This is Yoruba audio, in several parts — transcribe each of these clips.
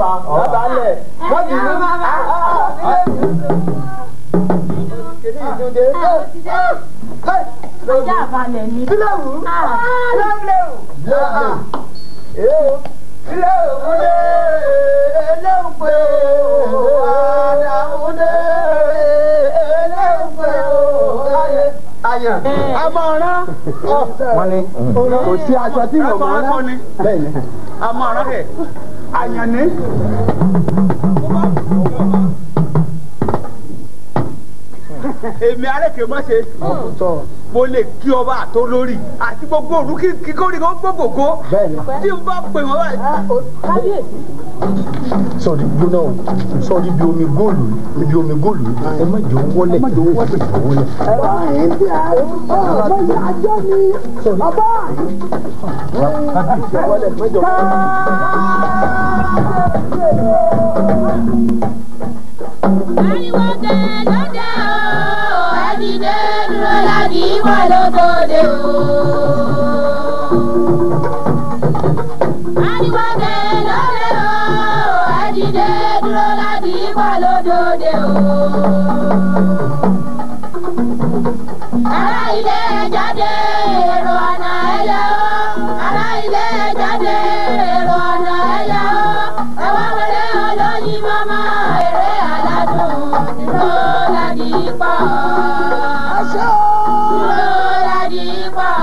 Ọba lẹ̀. Wọ́n ti ní. Kìnìún ìdúndé. Ajá àbálẹ̀ ni. Bílẹ̀wù. Bílẹ̀wù. Bílẹ̀wù dé. Eléwù pé o. Àdàmú dé. Eléwù pé o. Àyàn. Àmọ̀ràn. Wọ́n ní kò sí aṣọ tí mo mọ̀ ọ́n. Bẹ́ẹ̀ni. Àmọ̀ràn kẹ̀. Àyàn ní. Èmi arékè má ṣe. Mo lè kí ọba àtolórí àti gbogbo òru kíkórí kan gbogbogbò. Tí n bá pè wọ́n báyìí. Kábíyèsí. Sọ̀rí gbóná o, sọ̀rí bí omi góòlù, ibi omi góòlù, ẹ má jẹ́ wọlé. Ẹ má jẹ́ wọlé. Báyìí tí a ọmọ yà jọ ni ọba. Ariwo tẹ lóde o, ẹ dìde dúró láti ìwà lóbodè o. Ariwo tẹ lóde o, ẹ dìde dúró láti ìwà lódòdè o. Ará ilé ẹ jáde, èrò ọ̀nà ẹ̀yà o. Ará ilé ẹ jáde, èrò ọ̀nà ẹ̀yà o. Ẹ wá wẹrẹ olóyin mọ́mọ́, eré aládùn dúró láti pọ̀. Dúró láti pọ̀.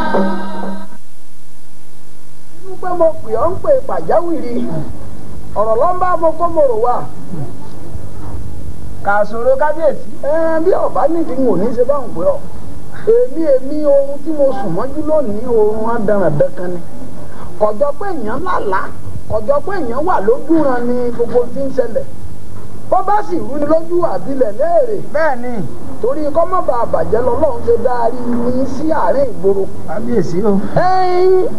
Inú pé mo pè ọ́ ń pè pàjáwìrì ọ̀rọ̀ ló ń bá mo kó mo rò wá. Kà sọ̀rọ̀ kábíyèsí. Bí ọ̀bá nídìí n ò ní ṣe báwọn pè ọ́. Èmi oorun tí mo sùn mọ́jú lónìí oorun adaràdàn kan ni. Kọjọ pé èèyàn lálàá, kọjọ pé èèyàn wà lójúran ni gbogbo tí ń ṣẹlẹ̀. Bọ́ bá sì rú ni lójú àbílẹ̀ léèrè. Bẹ́ẹ̀ni. Torí kọ́ mọ́ bá bàjẹ́ lọ́lọ́run ṣe dárí ní sí àárín ìgboro. Kábíyèsí o.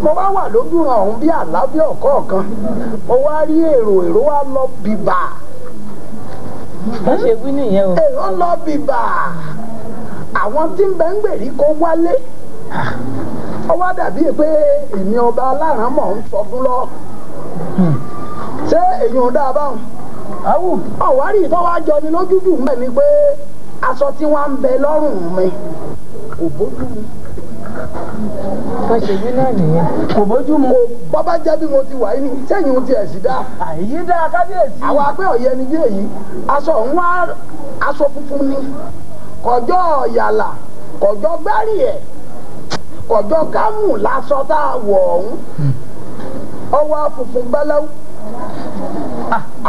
Mo wá wà lójúran ọ̀hún bí àlá bí ọ̀kọ̀ọ̀kan. Mo wá rí èrò wá lọ bìbà. Bó ṣe wí nìyẹn o. Èrò lọ bìbà. Àwọn tí ń bẹ ń gbèríko wálé. Ó wá dàbí pé èmi ọba alárànmọ̀ ń sọdún lọ. Ṣé èyí ò dáa báwọn? Awù. Ọ̀wárí ìtọ́ wá jọ ni lójú jù mẹ́ ni pé aṣọ tí wọ́n ń bẹ lọ́rùn mi kò bójú mu. Bó ṣe wí náà nìyẹn. Kò bójú mu. Bọ́ bá jẹ́ bí mo ti wà yìí ni sẹ́yìn ohun ti ẹ̀ sì dáa. Àyí dáa kábíyèsí. Àwọn apẹ́ ọ̀yẹ́ ni bí èyí aṣọ ń wá aṣọ funfun ni kọjọ́ yàlà kọjọ́ gbárí ẹ̀ kọjọ́ kámù lásọ tá a wọ̀ ọ̀hún ọwọ́ funfun gbẹ́lẹ́wù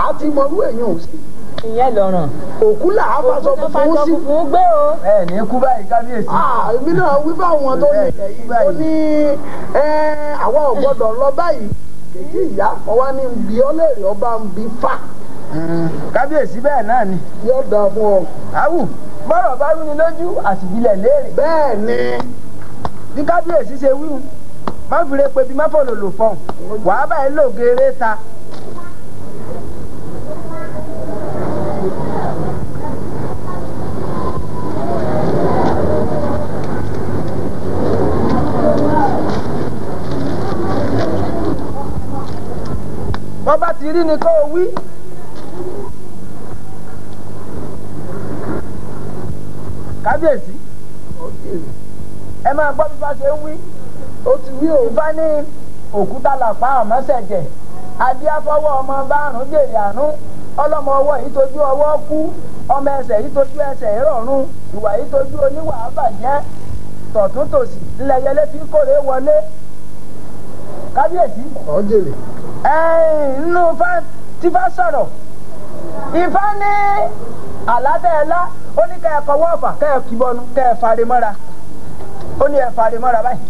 àti mọ̀rú èèyàn ò sí. Ìyẹn lọ̀ràn. Òkú là á faṣọ funfun sí. Òkú funfun gbé o. Ẹ ní kú báyìí kábíyèsí. Èmi náà wí fáwọn tó ní ilẹ̀ yìí tó ní àwa ò gbọ́dọ̀ lọ báyìí. Kèjì ìyá ọwá ní bí ọlẹ́rìí ọba ń bí fà. Kábíyèsí bẹ́ẹ̀ náà ni. Yóò dáa fún ọ. Awù bọ́rọ̀ bá rú ni lójú àsìbílẹ̀ léèrè. Bẹ́ẹ̀ ni. Bí kábíyèsí ṣe wíhun, má fìrè pé bí má fọ̀lọ̀ lò fọ̀hún, wàá báyìí lògèrè ta. Bọ́ bá ti rí ni kó o wí. Kábíyèsí, ẹ máa gbọ́ bí bá ṣe ń wí. Ó ti wí o. Ifá ní òkúta làpá ọ̀mọ́sẹ̀jẹ̀, adíáfọwọ́ ọmọ bárùn jèrè àrùn, ọlọ́mọ ọwọ́ yìí tójú ọwọ́ kú, ọmọ ẹsẹ̀ yìí tójú ẹsẹ̀ ìrọ̀rùn, ìwà yìí tójú oníwà bàjẹ́, tọ̀tún tòsì ńlẹ̀ yẹlé fi kórè wọlé. Kábíyèsí. Ọ̀jèrè. Nínú tí bá sọ̀rọ̀, Ifá ní àlátẹ̀ẹ́lá ó ní kẹ́ ẹ kọwọ́ ọ̀fà kẹ́ ẹ kìbọnú kẹ́ ẹ fari mọ́ra, ó ní ẹ fari mọ́ra báyìí.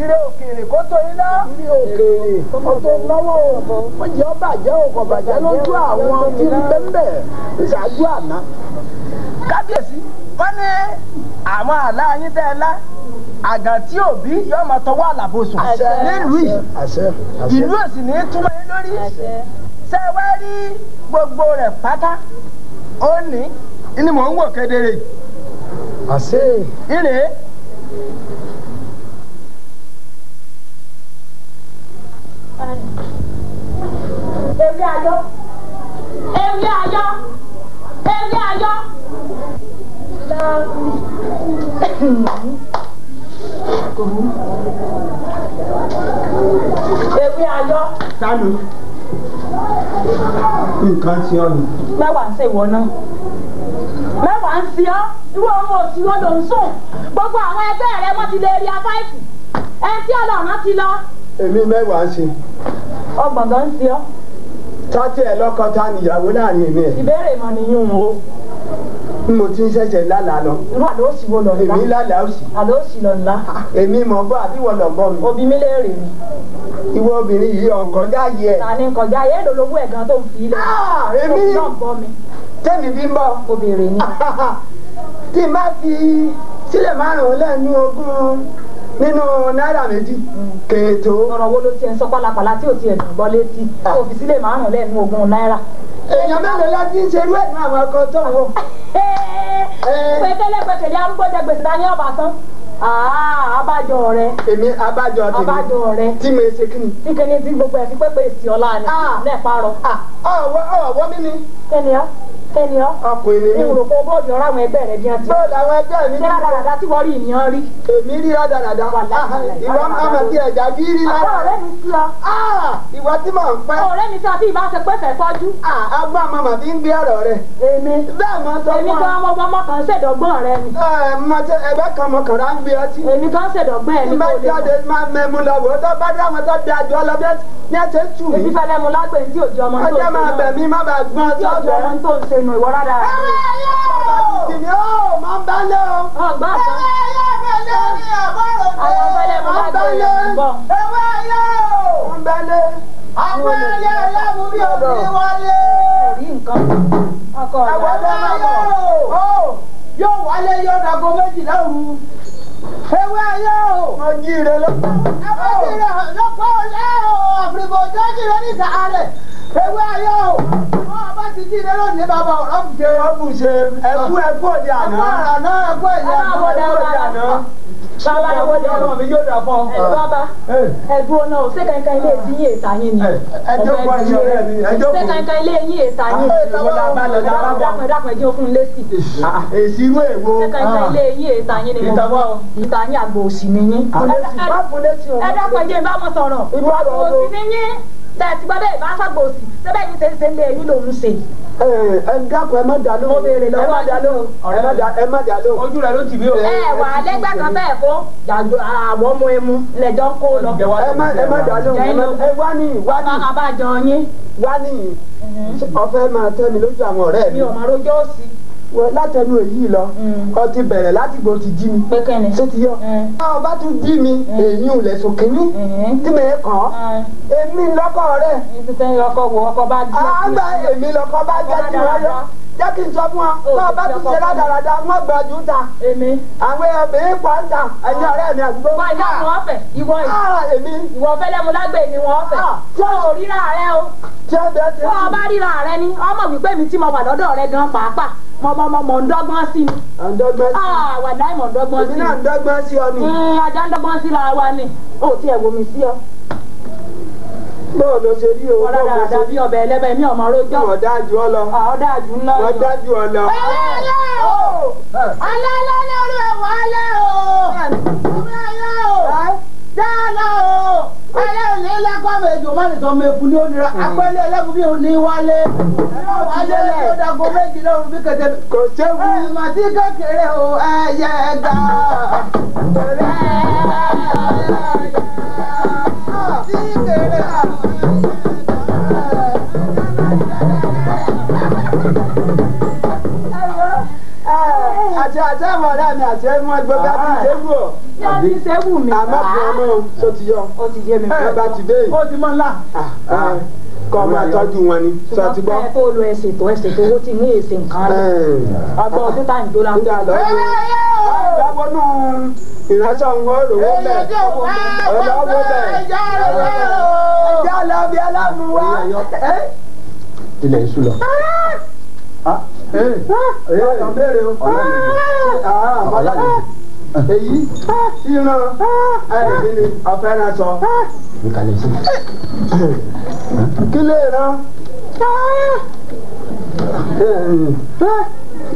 Ire òkèèrè kó tó yín lọ. Ire òkèèrè kó tó lọ́wọ́ o. Wọ́n jẹ́ ọ bàjẹ́ o kò bàjẹ́ lójú àwọn tí ń bẹ́ńbẹ́ ṣáájú àná. Kábíyèsí, wọ́n ní àwọn àlá yín tẹ́ ẹ lá àgàn tí òbí yóò máa tọwọ́ àlàbòsùn nílùú yìí. Ìlú òsì ní túmọ̀ yín lórí. Ṣé wá rí gbogbo rẹ̀ pátá? Ó ní ni mò ń wò kedere. Àṣé. Ìrè. Ewé ayọ́. Sánú. Nǹkan ti ọ nù. Mẹ́wàá ń ṣe ìwọ náà. Mẹ́wàá ń ṣe ọ́. Irú ọmọ òsì wọn ló ń sùn. Gbogbo àwọn ẹgbẹ́ rẹ wọ́n ti lè rí afáìfù. Ẹ tí ọlọ́run ti lọ. Èmi mẹ́wàá ń ṣe. Ọgbọ̀n gan ń ṣe ọ́. Tátí ẹ lọ́kọ ta nìyàwó láàrin èmi ẹ̀. Ìbéèrè mọ̀ nìyún o. Mo ti ń ṣẹ̀ṣẹ̀ lálàá lọ. Irú àlọ́ òsì wo lọ ńlá? Èmi lálàá òsì. Àlọ́ òsì lọ ńlá. Èmi mọ̀ bọ́ àbí wọ́n lọ bọ́ mi. Òbí mi léèrè mi. Ìwọ obìnrin yìí ọ̀kọ̀já yẹ. Ta ni nkọjá yẹ èlò lówó ẹ̀ gan tó ń fi ilẹ̀. Èmi tẹ́mi bí ń bọ̀. Obìnrin ni. Tí n bá fi sílẹ̀ márùn-ún lẹ́nu ogún nínú náírà méjì kèétó. Ọ̀rọ̀ wo ló tiẹ̀ ń sọ pálapàla tí ò tiẹ̀ dùn gbọ́ létí? Kò fi sílẹ̀ márùn-ún lẹ́nu ogún náírà. Èèyàn mélòó la ti ń ṣerú ẹ̀ ní àwọn ọkọ tó ń wò. Pẹ̀tẹ́lẹ̀ pẹ̀tẹ́lẹ̀ arúgbó jẹ gbèsè ta ní ọ̀bà tán. Abájọ rẹ. Èmi abájọ tèmi. Abájọ rẹ. Tí mo ṣe kíni. Tí kíni tí gbogbo ẹ̀ fi pépè sí ọlá ni. Lẹ́ẹ̀parọ́. Ọ̀wọ́ mímí. Kẹ́ni ọ́ kẹ́ni ọ́. Ọkùnrin ni mí. Ìrò kó bóòdù ọ̀rọ̀ àwọn ẹgbẹ́ rẹ bí wọ́n ti. Bóòdù àwọn ẹgbẹ́ mi. Ṣé rádaràda tí wọ́n rí ìyàn rí? Èmi rí rádaràda. Ìwọ àmọ̀ tí ẹ̀já bí rí lára. Ọ̀rẹ́ mi sí ọ. Ìwọ tí mò ń pẹ́. Ọ̀rẹ́ mi sí ọ tí ìbá ṣe pé fẹ́ fọ́jú. Agbọ́n ọmọ màá fi ń gbé ọ̀rọ̀ rẹ̀. Èmi. Bẹ́ẹ̀ mo sọ fún ọ. Èmi gan ọmọ ọmọ kan ṣèdọ́gbọ́n rẹ ni. Ẹgbẹ́ kan mo kàn rà ń gbé ọtí. Èmi gan ṣèdọ́gbọ́n ẹ̀ ní kò lè. Má jáde má mẹ́mu lọ wò ó tó bá dé àwọn tó da jù ọ lọ bí ẹ ṣe tù mí. Èmi fẹ́ lẹ́mu lágbè tí òjò ọmọ tó ń ṣe náà. Ọjọ́ máa bẹ̀ mí má bàa gbọ́n tí òjò ọmọ tó ń ṣe nù ìwọ rárá. Kìnìún ó máa ń bá lé o. Ọgbọ́n kan. Àwọn fẹ́lẹ́ mu lágbè ń bọ̀. Ń bá lé. Àwọn ẹyẹ ẹlẹ́mu bí òbí wálé. Rí nǹkan. Ọkọ rẹ̀. Àwọn ẹyẹ o. Yóò wálé yóò dago méjìlá òru. Ewé ayé o. Mo jíire lọ. Ewé jíire lọ́pọ̀ ọ̀lẹ́ o. Àfìrìbò tó jíire ní sàárẹ̀. Ewé ayé o. Wọ́n bá ti jíire lónìí bàbá ọ̀rọ̀ bùṣe. Ọ̀bùṣe ẹ̀kú ẹ̀kú òde àná. Ẹ̀kú àná ẹ̀kú ẹ̀yẹ àná ẹ̀kú òde àná. Bàbá ẹ wọlé ọmọ mi yóò dà fún ọ. Ẹ bàbá ẹ̀dùn ọ̀nà ò ṣé kankan ilé tí yín èta yín ni. Ẹ jókòó ẹ̀yin ọ̀rẹ́ mi ẹ jókòó. Ṣé kankan ilé yín èta yín. Ìwọ la bá lọ dábàá bọ̀. Dákun dákun ẹjẹ́ òfin lésì. Èsì irú èwo. Ṣé kankan ilé yín èta yín ni mo. Ìta yín àgbò òsì ni yín. Ẹ dákun ẹjẹ́ bá wọn sọ̀rọ̀. Àgbò òsì ni yín. Tẹ̀sí gbọ́dọ̀ ìbá sàgbò òsì. Ṣé yín ṣe ń ṣe ń lé yín lòún ṣe. Ẹ dákun ẹ má dá lóhùn. Mo béèrè lọ́wọ́ ẹ má dá lóhùn. Ẹ má dá lóhùn. Ojú rẹ ló ti bí o. Ẹ wà lẹ́gbẹ́ kan bẹ́ẹ̀ kó jàdó àwọn ọmọ ẹmu lẹ́jọ́ ń kó lọ. Ẹ má dá lóhùn. Ẹ wá ní wá ní. Abájọ yín. Wá ní ọ̀fẹ́ máa tẹ́ mi lójú àwọn ọ̀rẹ́ mi. Mi ò mọ̀ rojọ́ òsì. Látẹnu èyí lọ ọ ti bẹ̀rẹ̀ láti gbò ti jí mi. Pé kẹ́ni. Ṣé ti yọ? Ọ bá tún jí mi èyí ò lẹ̀sùn kínní tí mi kàn án. Èmi lọ́kọ rẹ̀. Ìfisẹ́ ọkọ wo ọkọ bá jẹ́. Àgbà èmi lọ́kọ bá jẹ́ tí wọ́n yọ. Jẹ́ kí n sọ fún ọ, tó o bá tún ṣe rádaràda, wọ́n gbà jù ta. Èmi. Àwọn obìnrin pọ̀ ń ta, ẹ̀yin ọ̀rẹ́ mi àdúgbò. Wọ́n ìyá wọn fẹ̀, ìwọ yìí. Èmi. Ìwọ fẹ́lẹ́ mu lágbè ni wọ́n fẹ̀. Tí o ríra rẹ o. Tí o bẹ́ẹ̀ ti. Tó o bá ríra rẹ ni, ọmọ wípé mi tí mo wà lọ́dọ̀ rẹ gan pàápàá. Mo ń dọ́gbọ́n sí ni. À ń dọ́gbọ́n sí. Wà láì mọ̀ ń dọ́gbọ́n sí. Èmi náà ń dọ́gbọ́n sí ọ ni. Ajá ń dọ́gbọ́n sí ra wa ni. O tiẹ̀ wo mi sí ọ. Bóò ló ṣe rí o. Ọ̀rọ̀ dáadáa bí ọbẹ̀ ẹlẹ́bẹ̀ mi ọmọ rojọ́. Wọ́n dájú ọ lọ. Ọ̀ dájú ńlọ. Wọ́n dájú ọ lọ. Alẹ́ ní orí ẹ̀wọ̀ alẹ́ o. Orí ayé o. Dáná o. Alẹ́ òní lápá méjì má lè sọ mẹ́kú ní onira. Apẹ́lẹ́ ẹlẹ́gùn bí òní wálé. Wálé ló dago méjì lóru bí kẹtẹ. Kò séwu. Ẹ màtí kékeré o ẹyẹ ẹgbà. Tí kéré Àti àti àwọn ọ̀rẹ́ mi àti ẹ̀mú ẹgbẹ́ bá ti ṣe wù ọ́. Yá ti ṣe wù mí. Àmọ́ fún ọmọ tó ti yọ. Ó ti yé mi. Ẹ bá ti dé yìí. Ó ti mọ́ ńlá. Kọ́ máa tọ́jú wọn ni. Sọ ti gbọ́. Ẹ kó lo ẹsẹ̀ tó ẹsẹ̀ tó owó ti ní èsì nǹkan rẹ̀. Ọgbọ́n ọdún tá à ń jó la. Nígbà lọ. Ìgbàgbọ́nù ìránṣẹ́ òun ó rò wó bẹ́ẹ̀. Ọ̀rọ̀ wó bẹ́ẹ̀. Ẹja lọ bí aláàmú wá. Ilẹ̀ iṣu lọ. Ọ̀nà béèrè o. Èyí ìran ẹ̀ẹ́dì ni ọ̀fẹ́ náà sọ. Kí lè rán?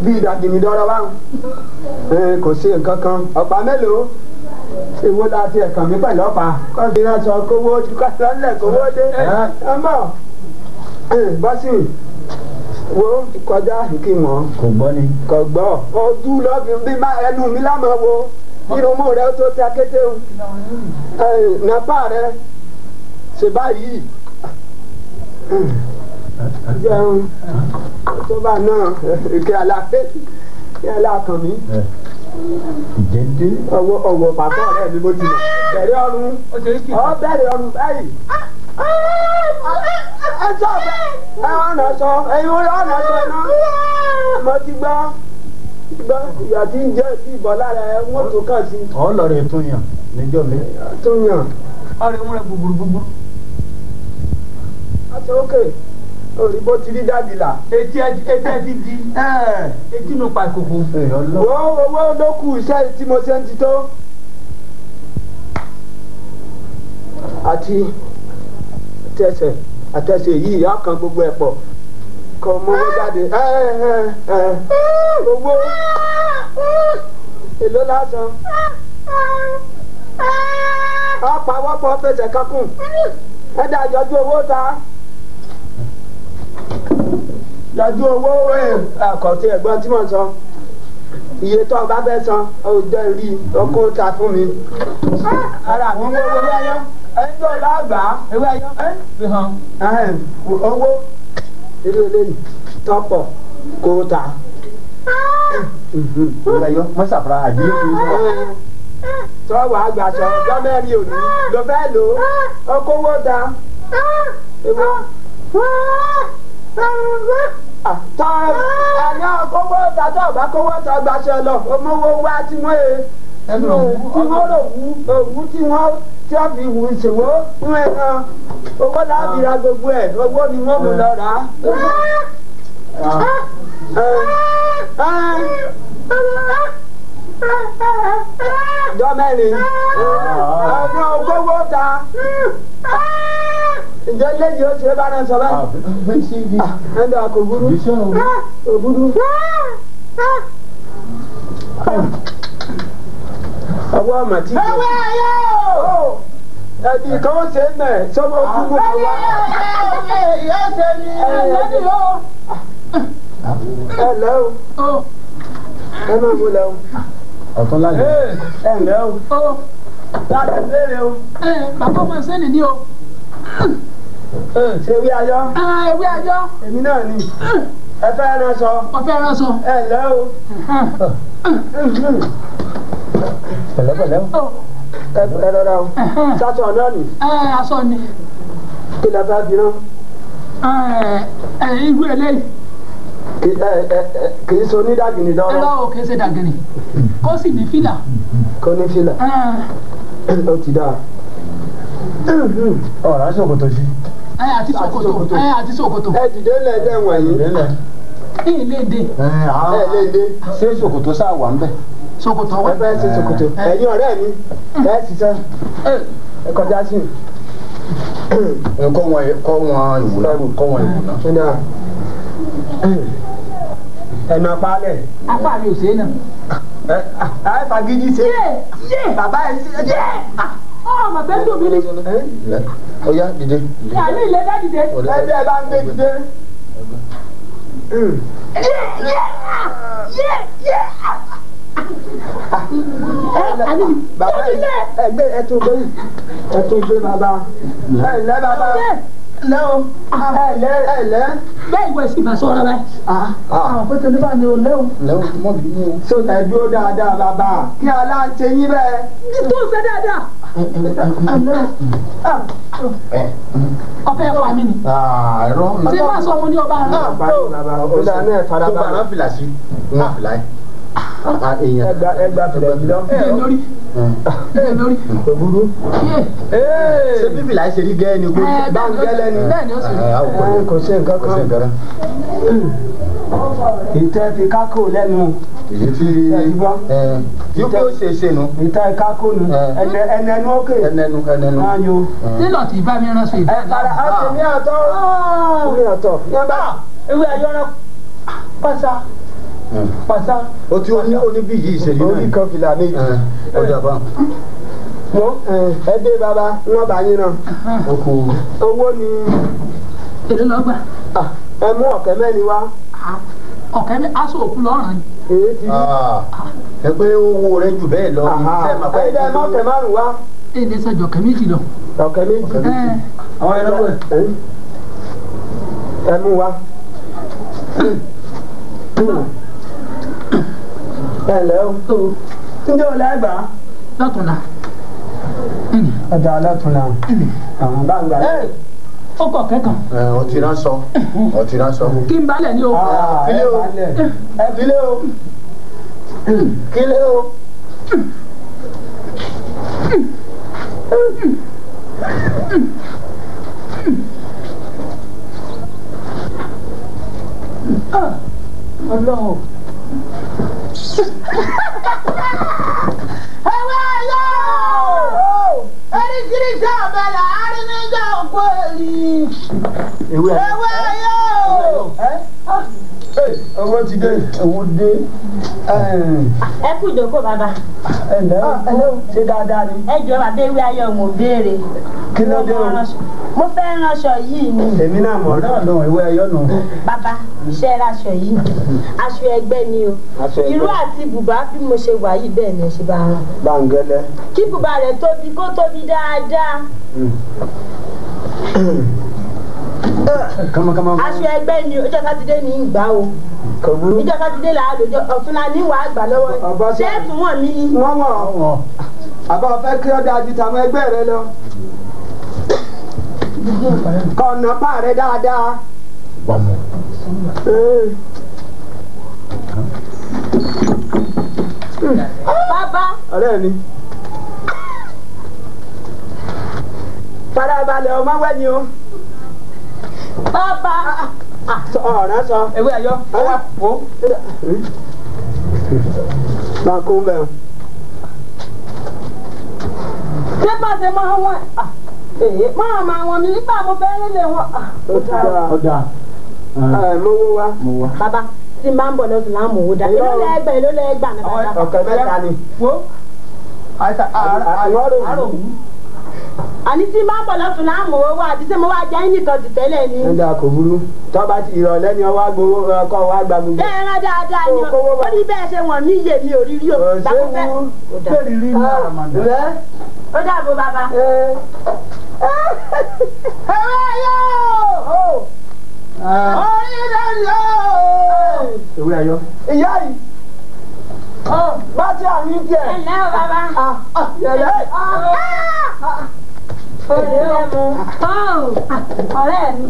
Bí ìdàgìnì dọ́rọ̀ báwọn. Kò sí nǹkan kan. Ọ̀pá mélòó? Èwo la ti ẹ̀kàn mi pẹ̀lú ọ̀pá kọ́sì ránṣọ kówó kọ́sọ́lẹ̀ kówó dé. Ọmọ bọ́sì wo kọjá kí wọ́n. Kò gbọ́ ni. Kò gbọ́ ojú lọ́ọ̀fin bí ẹnu mi lámọ̀ wo irunmú rẹ tó ta kété o. Nàpá rẹ ṣe báyìí. Jẹun tó bá náà kí alákàn mi. Ìjẹ́dé. Ọwọ́ bàbá rẹ̀ ni mo ti mọ̀. Bẹ̀rẹ̀ ọrùn. Ọ bẹ̀rẹ̀ ọrùn báyìí. Ẹ sọ ẹ ọ̀nà sọ ẹyin ọ̀nà sọ náà. Mo ti gbọ́ ìyá tí ń jẹ́ ti ìbọ̀ lára ẹ wọ́n tó kàn sí. Ọ lọ rè tún yàn níjọ́ mi. Tún yàn. Ọ̀rẹ́ mú rẹ gbùgbùrù. Aṣọ òkè. Orí bó ti rí dáàdì là. Etí ẹ ti di. Etí inú pa ìkòkò. Wo owó ló kù iṣẹ́ tí mo ṣe ń ti tó. Àti àtẹsẹ̀ yìí á kan gbogbo ẹ̀ pọ̀. Kò mú owó jáde. Owó èló lásán. Ọ̀pá wọ́pọ̀ fẹsẹ̀ kankun. Ẹ dá yọjú owó ta. Yọjú owó àkọ́tí ẹ̀gbọ́n tí mo sọ. Iye tó o bá fẹ́ san ó jẹ́ rí okó ta fún mi. Ara mi wo owó ayọ́. Ẹni tó o bá gbà á. Ewé ayọ́ fi hàn. Owó irú eléyìí tọ́pọ̀ kó ta. Ewé ayọ́ mọ́sàfra àbí tọ́wọ́ àgbàsọ gọ́mẹ́rin òní ló fẹ́ lò ó okòwò ta. Tọ́ àná kówó ta tó bá kówó ta gbàṣẹ lọ ọmọwó wá tí wọ́n yẹ tí wọ́n rò wú òwú tí wọ́n tí wọ́n fi wù ìṣòwò ń ẹran owó láàbì ra gbogbo ẹ̀ owó ni wọ́n mú lọ rà á. Dọ́mẹ́rin ọdún ogówó ta ǹjẹ́ lẹ́yìn ó ṣe bá náà sọ báyìí. Ẹ̀dá kò burú kò burú. Ọwọ́ ọmọ tí. Ewé ayé o. Ẹbí kan ó ṣe é mẹ̀ sọ́mọ́ ojú mú kan wá. Ewé ayé ṣe ni ẹ̀lẹ́dì o. Ẹ lẹ́ o. Ẹ máa mú lẹ o. Ọ̀tún láyé. Ẹ lẹ́ o. Láti béèrè o. Bàbá ọmọ sẹ́ni ni o. Ṣé ewé ayọ́? Ewé ayọ́. Èmi náà ni. Ẹ fẹ́ ẹran sọ. Mo fẹ́ ẹran sọ. Ẹ lẹ́ o. Pẹ̀lẹ́pẹ̀lẹ́ o. Ẹ rọra o. Sásọ náà ni. Aṣọ ni. Kí lẹ fẹ́ fi rán? Irú eléyìí. Kì í so ní dàgìnì dọ́rọ́. Ẹ lọ́wọ́ kì í ṣe dàgìnì. Kó sì ní fìlà. Kó ní fìlà. Ó ti dáa. Ọ̀rá ṣòkòtò sí. Àti ṣòkòtò. Àti ṣòkòtò. Ẹ dìde lẹ jẹ́ wọ̀nyí. Ẹ lè dé. Ẹ lè dé. Ṣé ṣòkòtò sáà wà ń bẹ̀? Ṣòkòtò wà. Ẹ fẹ́ ṣe ṣòkòtò. Ẹ̀yin ọ̀rẹ́ mi, ẹ ṣiṣẹ́. Ẹ kọjá sí. Kọ́ wọn ìwúná. Kọ́ wọn ìwúná. Ẹnu apálẹ̀. Apá mi ò ṣe é náà. Ẹ fagídí ṣe. Bàbá ẹ ṣe. Ọmọ bẹ́ẹ̀ dùn mí ni. Ó yá dìde. Àní ilẹ̀ dá dìde. Ẹbí ẹ bá ń gbé dìde. Bàbá ẹ gbé ẹ tún gbé ẹ tún gbé bàbá. Ẹ ǹlẹ́ bàbá. Ǹlẹ́ o. Ẹ ǹlẹ́ ẹ ǹlẹ́. Bẹ́ẹ̀ ìwé sì máa sọ̀rọ̀ báyìí. Àwọn pété nípa ni o lẹ́ o. Lẹ́ o mọ̀ bí mú o. So ẹ dúró dáadáa bàbá. Kí alá ń ṣe yín bẹ́ẹ̀. Tó ń ṣe dáadáa. Ọ̀fẹ́ pa mí ni. Ẹ̀rọ. Ṣé máa sọ ọmọ ní ọba rẹ? Ọ̀dà náà farabalẹ̀. Tó bá rán fìlà sí, wọ́n fìlà yìí. Ẹgbà fìlà yìí lọ. Ẹ lórí. Ẹ lórí. Kò burú. Ṣé bí fìlà ṣe rí gẹ́ẹ́ ni kò rí? Bá ń gẹ́lẹ́ ni. Bẹ́ẹ̀ ni ó sì rí. Kò sí nǹkan kan. Ìtẹ́ fi kákò lẹ́nu. Èyí tí tí ó ṣe ṣe nu. Ìtẹ́ kákò nu. Ẹnẹnu ókè. Ẹnẹnu ẹnẹnu. Ayo. Nílò tí bá mi rán sí. Ẹ padà á ti ní ọ̀tọ̀. Ní ọ̀tọ̀. Ewé ayọ́rọ́ pàṣà. Pàṣà. O ti oní bí yìí ṣe rí náà. Orí kan fìlà méjì. Ó dàbà. Wo ẹ dé bàbá wọn bá yín náà. Owó ni. Èló lọ gbà. Ẹ mú ọ̀kẹ́ mẹ́rin wá. Ọ̀kẹ́ mi aṣọ òkú lọ́rùn ni. Èyí ti rí. Ẹ pé owó rẹ jù bẹ́ẹ̀ lọ. Ẹ dẹ́ mọ́kẹ́ márùn wá. Èdè sọjọ ọ̀kẹ́ méjì lọ. Ọ̀kẹ́ méjì. Àwọn ẹ̀rọ ẹ̀. Ẹ mú wá. Ẹ ǹlẹ́ o. Ǹjẹ́ o lẹ́gbàá? Lọ́tùnla. Ọ̀dà lọ́tùnla. Àwọn bá ń gbà. Ó kọ̀ kẹ́kàn. Ọtí náà sọ. Ọtí náà sọ. Kí n balẹ̀ ní o. Kílé o. Kílé o. Kílé o. Ọlọ́run. Ẹwẹ́ ayọ́ oríṣiríṣi ọ̀bẹ là á rí níjà òkú èrì. Ẹwẹ́ ayọ́. Owó ti dé. Owó dé. Ẹ kú ìjókòó bàbá. Ẹ ǹlẹ́ o, ṣé dáadáa ni? Ẹ jọ̀ọ́ bàbá ewé ayọ̀ mò ń béèrè. Kí ló dé o? Mo fẹ́ ránṣọ yìí ni. Èmi náà mọ̀ náà nù ewé ayọ̀ nù. Bàbá iṣẹ́ raṣọ yìí, aṣọ ẹgbẹ́ ni o. Ìró àti bùbá bí mo ṣe wà yìí bẹ́ẹ̀ ni ẹ ṣe bá rán. Bàǹgẹ́lẹ́. Kí bùbá rẹ̀ tóbi kó tóbi dáadáa. Aṣọ ẹgbẹ́ ni ọjọ́ Sátidé ní ìgbà o. Ìjọ Sátidé là á lòjọ ọ̀túnla ní wàá gbà lọ́wọ́. Ṣé ẹ̀tún wọ̀n mi ni? Wọ́n wọ̀ àbá fẹ́ kí ọ dáa ju tàwọn ẹgbẹ́ rẹ lọ. Kọ̀nà pa rẹ dáadáa. Bàbá. Ọ̀rẹ́ mi. Farabalẹ̀ ọmọ wẹ́ni o. Bàbá. Ọ̀ràn sọ. Ewé ayọ̀, ọwọ́ wo. Máa kó ń bẹ̀ o. Ṣé pàṣẹ máa wọ̀n? Máa máa wọ̀n mi nígbà mo fẹ́ nílé wọn. Ó ti dáa. Ó dáa. Ẹ mówó wá. Bàbá tí n bá ń bọ̀ lọ́sùn láàmú owó dá. Èló lẹ́gbà èló lẹ́gbà náà bàbá. Ọ̀kẹ́ mẹ́ta ni. Wo àrò wù. Àní tí n bá ń bọ̀ lọ́sùn láàmú owó wá àbí tí mo wá jẹ́ nìkan ti tẹ́lẹ̀ ni. Ẹ dáa kò burú. Tọ́ba ti ìrọ̀lẹ́ ni ọwọ́ agbowó ọkọ̀ wa gba gbogbo. Bẹ́ẹ̀ rán dáadáa ni ó ní bẹ́ẹ̀ ṣe wọ̀n mí yé mi ò rí rí o. Kò séwu. Bẹ́ẹ̀ rí ní àràmàdà. Ó dàbọ̀ bàbá. Ẹwẹ́ ayọ́ orí lórí o. Ewé ayọ̀. Ìyá yìí. Bá ti àmì díẹ̀. Ẹ ǹlẹ́ o bàbá. Yẹ̀lẹ́. Ọ̀rẹ́ mi.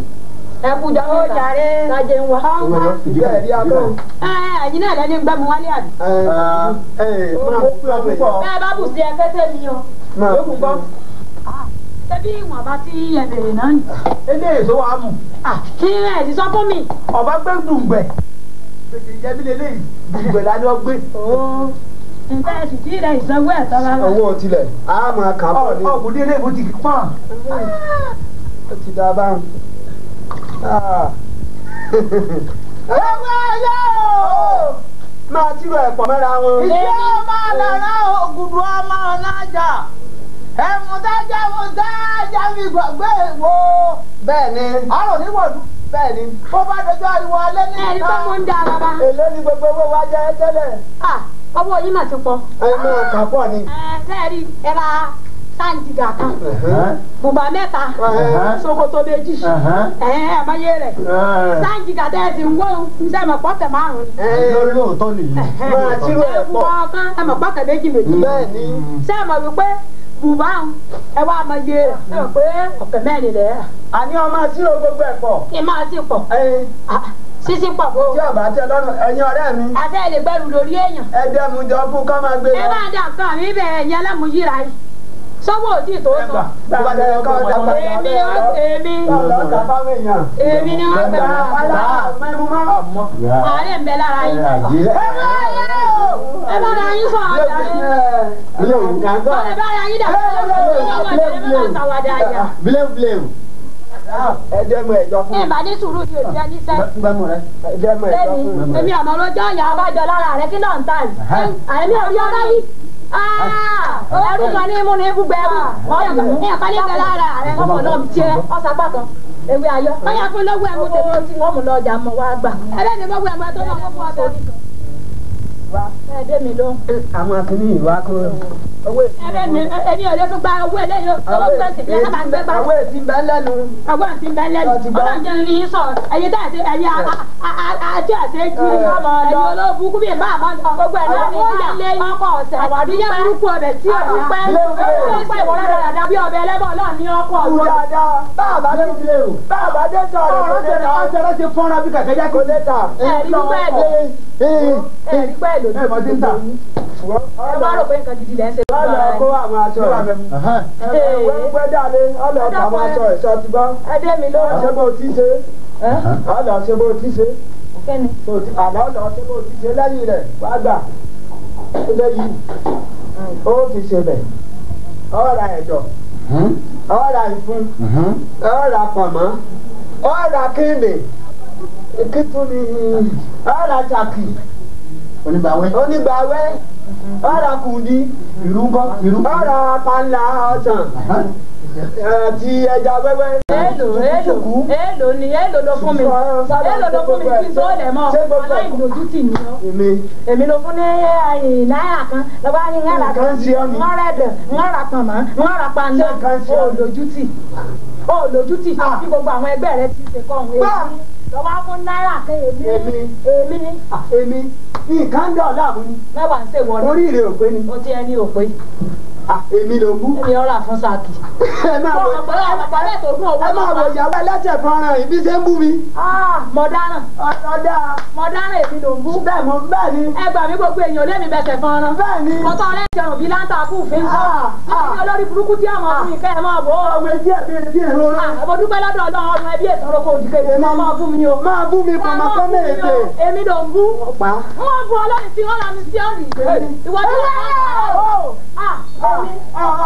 Ẹ kú jọ Ó jàre. Sájé ń wá. Ìyá ẹ̀ rí abọ́. Ẹ̀yin náà lẹ́ni ń gbẹ́ mu wálé àbí. Ó pé ọ púpọ̀. Bẹ́ẹ̀ bá bù sí ẹ kété mi o. Yókù gbọ́. Ṣebí ìwọ̀nba tí ẹ bèrè náà ni. Eléyìí tó wàá mú. Kí ẹ ti sọ fún mi. Ọba gbé dùngbẹ̀. Gbèsè ìjẹ́bí lélẹ́yìí dùngbẹ̀ la ni wọ́n gbé. Nǹkan ẹ̀sìn tí rẹ̀ ìsanwó ẹ̀ tọ́ bàbá. Owó tilẹ̀ a máa kà pọ̀ ní. Ọ̀gùn délé ìbò ti pọ̀n. Ó ti dá báwọn. Ẹwẹ́ ayọ́ Máa tírò ẹ̀pọ̀ mọ́ra wọn. ìṣe ọmọ lára ògùdù ọmọ ọ̀nàjà ẹ̀mùdájà mùdájà mi gbàgbé wo. Bẹ́ẹ̀ ni. Àrùn níwọ̀dù. Bẹ́ẹ̀ ni. Bó bá dojú ariwo alẹ́ ní Ẹ̀rí pé mo ń da bàbá. Èló ni gbogbo owó wa jẹ́ tẹ́lẹ̀? Owó yín mà ti pọ̀. Ẹ máa kà pọ̀ ni. Ẹ sẹ́ẹ̀rí ẹ ra sáǹjìgà kan. Bùbá mẹ́ta. Ṣòkòtò méjì. Ẹ àmọ́yé rẹ̀. Sáǹjìgà tẹ́ ẹ sì ń wọ́n ń sẹ́mọ̀ pọ́tẹ̀ márùn-ún. Lóòótọ́ nìyí. Máa tírò ẹ̀ pọ̀. Ọ̀kan ẹ mọ̀ pọ́tẹ̀ méjì méjì. Bẹ́ẹ̀ ni. Sẹ́mọ̀ wípé bùbá ẹ wá àmọ́yé rẹ̀. Ẹ mọ̀ pé ọ̀kẹ́ mẹ́rin lẹ̀ rà. Àní ọmọ tírò gbogbo ẹ̀ pọ̀. Kí n máa sì pọ̀. Sísí pọ̀ bó. Tí ọba tẹ lọ́rùn ẹ̀yin ọ̀rẹ́ mi. Àti ẹ̀ lè gbẹ́rù lórí èèyàn. Ẹ dẹ́mu jọ fún kọ́ máa gbé lọ. Ẹ máa dà nǹkan mi bẹ̀ ẹ̀yin alámúyíra yìí. Sọ́wọ́ ò tí tó sọ. Èmi èmi ni wọ́n gbà. Àárẹ̀ ń bẹ lára yín. Ẹ bá ra yín sọ ọjà rẹ̀. Ẹ bá ra yín dà. Bílẹ̀ Ẹ dẹ́mu ẹ̀jọ́ fún mi. Ẹ bá ní sùúrù ní òbí ẹni sẹ́. Ẹ dẹ́mu ẹ̀jọ́ fún mi. Èmi àmọ́ lọ́jọ́ ìyá abájọ lára rẹ̀ kí náà ń tà yìí. Àìní orí ọba yìí. Ẹrú kan ní mú ní gbogbo ẹrú. Ẹ̀ka ní bẹ lára rẹ̀ ọmọ náà tiẹ̀ ọ̀sàpá kan. Ewé ayọ̀. Ọyà fún lọ́wọ́ ẹ̀mú tèmi tí wọ́n mú lọ ọjà mọ̀ wá gbà. Ẹlẹ́ni mọ́wọ́ ẹ̀mú tó lọ́wọ́ fún ọbẹ̀. Ẹ dé mi lóhùn. Àwọn akíní ìwà kó. Ẹni ò lè tún gba owó eléyìí owó gbèsè bí ẹ bá ń gbé gbà. Owó èsì ń bẹ lẹ́nu. Owó èsì ń bẹ lẹ́nu. Ọlọ́run jẹ́ ní sọ̀rọ̀ ẹ̀yin tá àti ẹ̀yin àti àṣejù ẹ̀yin olóògùn kúbí ẹ̀ bá àmọ́ gbogbo ẹ̀ náà ní ilé ọkọ̀ ọ̀sẹ̀ àwàdúyẹ́ burúkú ọbẹ̀ tí ò dúpẹ́ dúpẹ́ ìwọ dáadáa bí ọbẹ̀ ẹlẹ́bọ̀ náà ní ọkọ̀ ọ̀sẹ̀. Bàbá dé sọ̀rọ̀ kò lè ta. Ọ̀sẹ̀ ṣe fọ́nra bí kàkẹ́ já kò lè ta. Ẹ̀rí pẹ́ lò. Ẹ̀ mọ̀ sí ń tà. Ẹ wá rò pé nǹkan gidi lẹ́ ń ṣe. Ọlọ kó àwọn aṣọ rẹ̀. Wẹ́wẹ́ dàlé ọlọ kó àwọn aṣọ rẹ̀ sọ ti gbọ́. Ẹ dé mi lóhùn. Ṣé bó ti ṣe? Ọlọ ṣé bó ti ṣe? Kẹ́ni. Àlọ́ ọlọ ṣé bó ti ṣe lẹ́yìn rẹ̀ wá gbà. Lẹ́yìn ó fi ṣe bẹ̀. Ọ̀rà ẹ̀dọ̀. Ọ̀rà ìfun. Ọ̀rà pọ̀nmọ́. Ọ̀rà kíndè. Kítúni. Ọ̀rà jàkì. Onígbàwẹ́. Onígbàwẹ́. Ọ̀rà kùdí. Ìrú ńkọ́? Ìrú. Ọ̀rà panla ọsàn. Àti ẹja wẹ́wẹ́. Èlò èlò èlò ni èlò ló fún mi. Èlò ló fún mi kí n tó lẹ̀ mọ́. Aláìlójútì ni ọ́. Èmi. Èmi ló fún ní náírà kan. Lọ́wọ́ ní náírà kan. Ńlá ẹ̀dẹ̀, ńlá pọ̀nmọ́, ńlá panla. Olójútì. Olójútì. Bí gbogbo àwọn ẹgbẹ́ rẹ ti ṣe kọ́ òun. Lọ́wọ́ fún náírà kan èmi. Èmi. Èmi. Èmi. Nǹkan dọ̀ láàmú ni. Mẹ́wàá ń ṣèwọ ni. Orí rẹ̀ ò pé ni. O ti ẹni ò pé. Èmi ló bú. Èmi ọ̀rà fún sàkì. Ẹ máa wọ ẹ máa wọ ìyàwó ẹlẹ́sẹ̀ fọ́nrán yìí bí ṣe ń bú mi. Mo dáràn. Ọ̀dà. Mo dáràn èmi ló ń bú. Bẹ́ẹ̀ mo bẹ́ẹ̀ ni. Ẹ gbà mí gbogbo èèyàn lémi bẹsẹ̀ fọ́nrán. Bẹ́ẹ̀ ni. Mo tọ́ ọlẹ́sẹ̀ ọ̀rùn bíi láńtà kú òfin kọ́. Nítorí olórí burúkú tí àwọn ọmọ ìkẹ́ ẹ máa bọ̀. Ọmọ ẹbí ẹbí ẹbí ìrora. Mo dúpẹ́ lọ́dọ̀ Ọlọ́run ọmọ ẹbí ètò oroko òdìkejì máa máa bú mi o. Máa bú mi pàmò kọ́ mẹ́ẹ̀ẹ́dẹ̀. Èmi ló ń bú. Pa. Wọ́n bu Ọlọ́run tí wọ́n rà mí sí ọ̀nì. Ìwọ tí wọ́n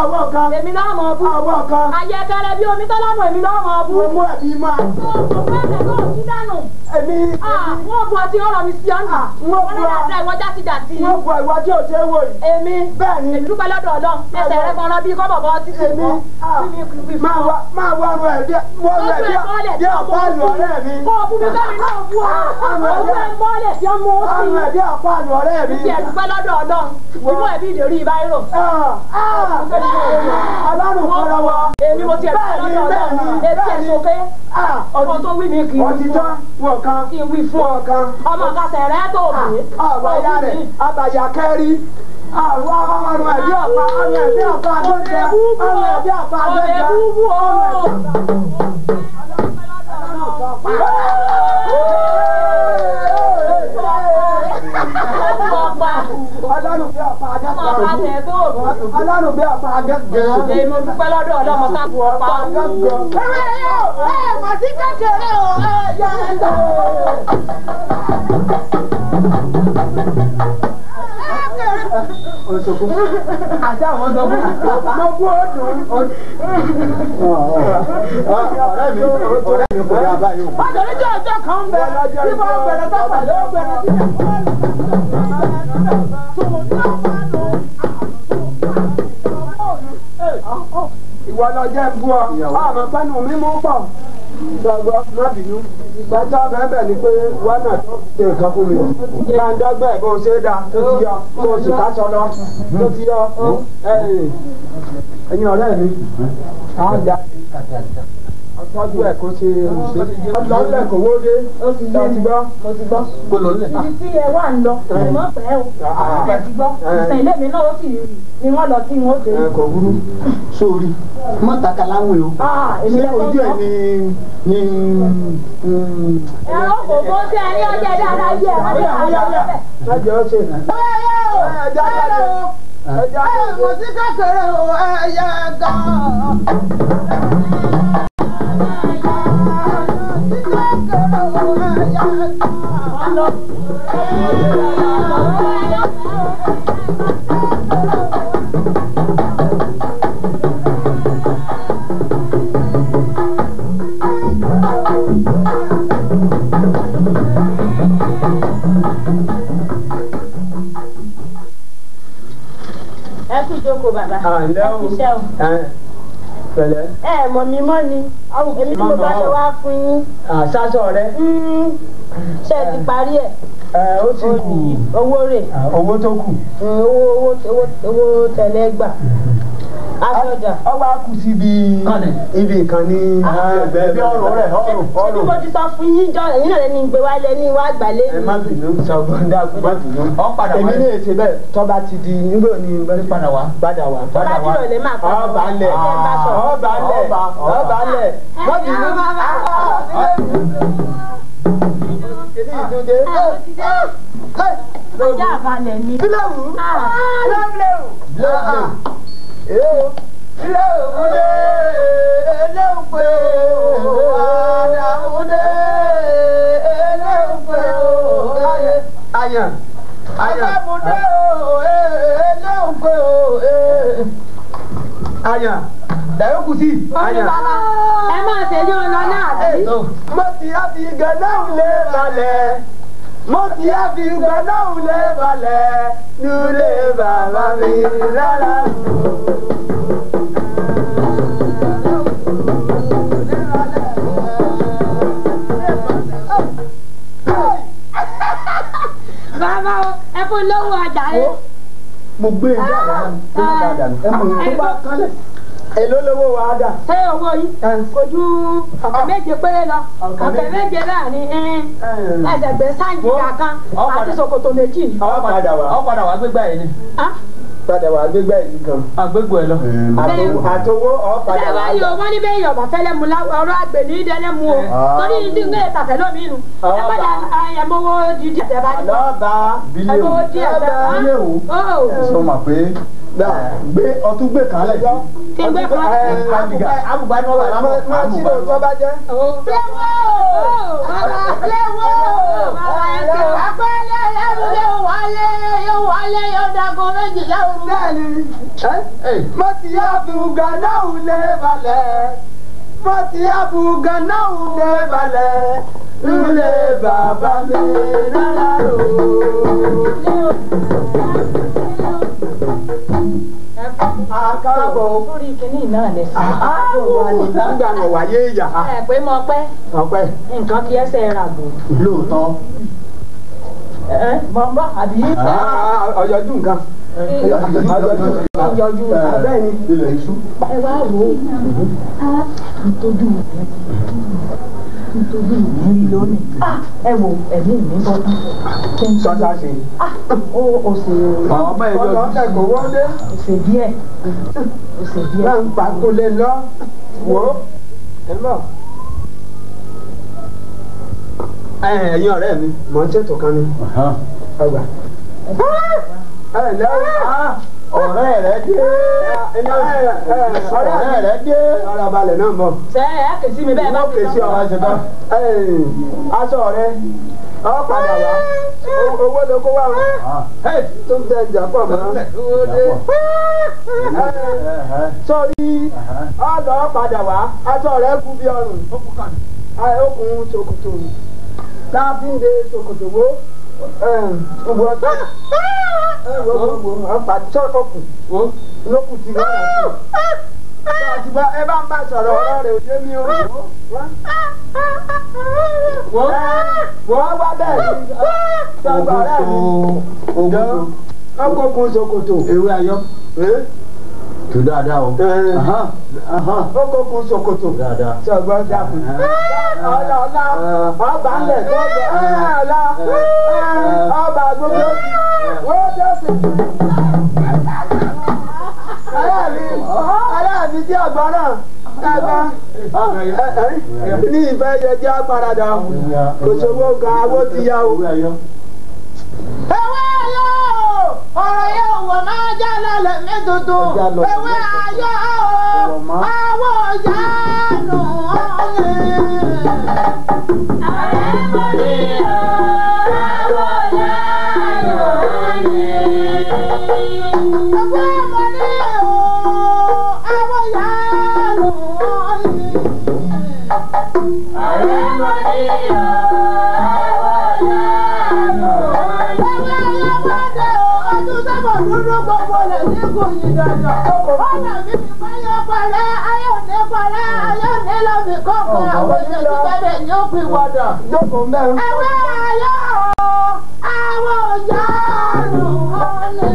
Ọwọ́ kan. Èmi náà mọ̀ bú. Ọwọ́ kan. Ayẹkẹrẹ bí omi tọ́lámù èmi náà mọ̀ bú. Mo mú ẹbí máa. Mo fẹ́ fẹ́ kó o sí dànù. Èmi. Wọ́n bu ọtí ọ̀rọ̀ mi sí ọ̀nà. Wọ́n bu ọ. Ìwọ játijàti. Wọ́n bu ìwọ tí ò ṣe é wò yìí. Èmi. Bẹ́ẹ̀ ni. Èmi dúpẹ́ lọ́dọ̀ Ọlọ́run. Ẹsẹ̀ rẹ kan rán bí kọ́bọ̀ bọ́ títí. Èmi. Máa wá máa wá ọrùn ẹ̀ bí wọ́n rẹ̀ bí ọ̀pá àlù ọ̀rẹ́ mi. Kó o bú mi kẹ́mi náà bú ọ. Ọrùn ẹ̀ mọ́lẹ̀ tí ó mú ó sí. Ọrùn ẹ̀ bí ọ̀pá àlù ọ̀rẹ́ mi. Ti ẹ̀ dúpẹ́ lọ́dọ̀ Ọlọ́run. Inú ẹ̀bí ìdèrí ìbáírò. Ọlọ́run kọ́ lọ́wọ́. Èmi mo ti ẹ̀ dúpẹ́ lọ́dọ̀ Ọlọ́run. Èmi ẹ̀ sọ pé ọmọ tó wí mi kì í Ọtí tán wọ̀ kan. Kí n wí fún ọ. Kan. Ọmọ kásẹ̀ rẹ tó mi. Ọ̀wọ̀ ìyá rẹ̀ àbàyà kẹ́rí. Àwọn ọrùn ẹ̀bí ọ̀pá ọrùn ẹ̀bí ọ̀pá àgbẹ̀jẹ̀ ọrùn ẹ̀bí ọ̀pá àgbẹ̀jẹ̀. Ọbẹ̀ búbú o. Ọlọ́run bí ọ̀pá Ọmọ kásẹ̀ tó mi. Ọlọ́run bí ọ̀pá àgbẹ̀jẹ̀. Èmi mo dúpẹ́ lọ́dọ̀ Ọlọ́run ká bu ọ̀pá. Ẹ mọ̀ sí kékeré o, ẹ yẹ ẹ lọ. Òṣogbo. Àti àwọn sọ fún mi. Mo kú ọdún. Ọ̀rẹ́ mi ọ̀rẹ́ mi kò dá báyìí o. Ọjọ́ ní ọjọ́ kan ń bẹ tí mo bẹ̀rẹ̀ tó pẹ̀lú ọgbẹ̀rẹ̀ tí Ìwọ lọ jẹ́ bú ọ, ọmọ pẹ́nu mi mú pọ̀. Sọ̀gbọ́ má bínú. Gbàtọ́ bẹ́ẹ̀ ni pé wọ́n náà tó ṣe nǹkan fún mi. Gbàǹdọ́gbẹ́ bó ṣe dá tó ti yọ, kó o sì ká sọ lọ tó ti yọ. Ẹ̀yin ọ̀rẹ́ mi, á jà ọtọ́jú ẹ̀ kó ṣe ọlọ́lẹ̀ kò wó dé. Ó ti yé mi. Gbọ́. Mo ti gbọ́. Kó lọ lẹ̀. Ibi tí ẹ wà ń lọ, ẹ mọ̀ pẹ́ o. Ẹ ti gbọ́. Ìsìn ilé mi náà ó sì ni wọ́n lọ tí wọ́n dé. Ẹ kò burú. Sórí, mọ́tàkà láwìn o. Èmi Ṣé lẹ́kọ̀ọ́ ojú ẹ̀ ni ni. Ẹ̀rọ kò bó ṣe ẹni ọjọ́ dáadáa yẹ ẹ̀ wọ́n ní àwọn ọ̀rẹ́ bẹ̀. Má jẹ́ ó ṣe. Ẹ jáde. Ẹ jáde. Ẹ mọ̀ sí kékeré o, ẹ yẹ ẹ lọ. Iṣẹ́ o. Pẹ̀lẹ́. Ẹ mọ̀ mi mọ́ ni. Èmi tí mo bá ṣe wá fún yín. Sásọ rẹ. Ṣé ẹ ti parí ẹ̀? Ó ti kù. Owó rè. Owó tó kù. Owó owó owó tẹ̀lé gbà. Aṣọjà. Ọwọ́ á kù síbi ibi ìkànnì ẹgbẹ́ ọ̀rọ̀ rẹ̀ ọ̀rọ̀ ọ̀rọ̀. Ṣé bí mo ti sọ fún yín jọ ẹ̀yin náà lẹ́ni gbé wálé ní wá gbàlẹ́ mi. Ẹ má bínú sọgbọn dákun má bínú. Èmi ní èsì bẹ́ẹ̀ tọ́ba ti di nígbà ní padà wá. Padà wá. Tọ́ba ti rọ̀lẹ́ máa padà wá. Ọba lẹ̀ ọba lẹ̀ ọba lẹ̀ má bínú. Kìnìún ìdúndé. Ajá àbálẹ̀ ni. Bílẹ̀wù. Bílẹ̀wù. Bílẹ̀wù eléwùpé àdàmúdé eléwùpé àyàn. Àdàmúdé eléwùpé àyàn. Dàyó kù sí. Àyàn. Ẹ máa tẹ̀lé ọ lọ náà sí. Mo ti á fi gàdáhùn lé balẹ̀. Mo ti á fi gàdáhùn lé balẹ̀. Nulẹ̀ bàbá mi rárá o. Bàbá o, ẹ fún lówó ọjà yẹn. Mo gbé e dáadáa kó má bàa dànù. Ẹ mọ̀ tó bá kálẹ̀. Èló lówó wa dà? Ṣé owó yìí kò ju 7,000 péré lọ? 7,000 náà ni ẹsẹ̀ gbé sáǹjì kankan àti ṣòkòtò méjì. Ọ padà wá. Ọ padà wá gbégbá yìí ni. Padà wá gbégbá yìí gan. Àgbégbò ẹ lọ. Àtowó ọ padà wá. Ṣé wàá yọ wọ́n ní bẹ́ẹ̀ yọ̀bà fẹ́lẹ́ mu ọ̀rọ̀ àgbè ní ìdẹ́lẹ́ mu o. Torí ní tí ń gbé tàfẹ́ lómi nù. Ẹ padà ẹ mọ́wọ́ dídí ẹ̀sẹ̀ bá dé. Lọ́ba Ẹ mọ́wọ́ díẹ̀ ẹ̀sẹ̀ bá. Bílẹ̀wò sọ ma pé gbé ọtún gbé kálẹ̀. Kí n gbé kan. Àbùgbà ni wọ́n wà lámọ̀. Má sí ló tó bá jẹ́. Léwó! Léwó! Àpẹẹrẹ ẹrù yóò wálé yóò wálé yóò dago méjìlá òru. Bẹ́ẹ̀ni, mo ti yá fúgà náà lé balẹ̀. Mo ti yá fúgà náà lé balẹ̀. Lulẹ̀ bàbá mi rárá o. Àkàbọ̀. Lórí kinní náà lẹ sí. Nígbà wọn wáyé ìyá. Ẹ pé mo pẹ́. Ọpẹ́. Nǹkan kí ẹsẹ̀ rà gbò. Lóòótọ́. Ẹ mọ̀ ń bọ̀ àbí. Ọ̀yọ́jú nǹkan. Ọ̀yọ́jú. Bẹ́ẹ̀ni. Ilẹ̀ iṣu. Ẹ wá wò ó. Nítorí nítorí mi rí lónìí. Ẹ wo ẹ̀mí mi bọ́ tán. Sọ́sá ṣe. Ó ṣe. Ọmọ ìjọ ọ̀sẹ̀ kò wọlé. Ó ṣe díẹ̀. Ó ṣe díẹ̀. Máa ń pa kó lè lọ. Wò ó. Ẹ bọ̀. Ẹ̀yin ọ̀rẹ́ mi, mò ń ṣètò kan ni. Ọgbà. Ẹ lẹ́wọ̀. Ọ̀rẹ́ rẹ dé. Ọ̀rẹ́ rẹ dé. Ara balẹ̀ náà bọ̀. Ṣé ẹ kè sí mi bẹ́ẹ̀ bá ti kè sí ọ? Aṣọ rẹ, ọ padà wá. Owó ló kó wá o. Tó ń tẹ ìjà pọ̀ mọ́. Sọ́rí, ọ lọ padà wá. Aṣọ rẹ kú bí ọrùn. Okùn ṣòkòtò. Táàfin de ṣòkòtò wo. Lókùn tí wọ́n rà sí. Ẹ bá ń bá sọ̀rọ̀ ọ̀rọ̀ rẹ̀ òye mi o. Wọ́n wá bẹ́ẹ̀ ni. Sọ̀gbà rẹ̀ mi. Ọkọ̀kùn ṣòkòtò. Ewé ayọ́. Tó dáadáa o. Ọkọ̀kùn ṣòkòtò. Dáadáa. Sọ̀gbà dàkún. Ọ̀la ọ̀la ọba ńlẹ̀ tọ́jú ọ̀la ọba gbogbo wọ́n dẹ́sẹ̀. Aláàbí tí ọgbọ́n náà ẹgbẹ́ ní ìfẹ́ yẹ jẹ́ àparadà kò sówó gan awó ti yá o. Ewé ayọ̀ ọ̀rọ̀ yóò wọ̀ máa já lálẹ́ mi tuntun. Ewé ayọ̀ àwọ̀ yánu ọ̀hún. Ààrẹ mo ní àwọ̀ yánu ọ̀hún. Ewé mo ní àwọ̀ yánu ọ̀hún. Ààrẹ mo ní àwọ̀ yánu ọ̀hún. Ewé ayọ̀ wá dé o, ojú sábà dúdú gbogbo lè ní kò yí dandan. Ó kọ́kọ́ àwọn èèyàn tí bẹ́ẹ̀ ni ó fi wọ̀dọ̀. Jókòó mẹ́rin. Ẹ̀wẹ́ ayọ̀ àwọn òyàlù wọn ni.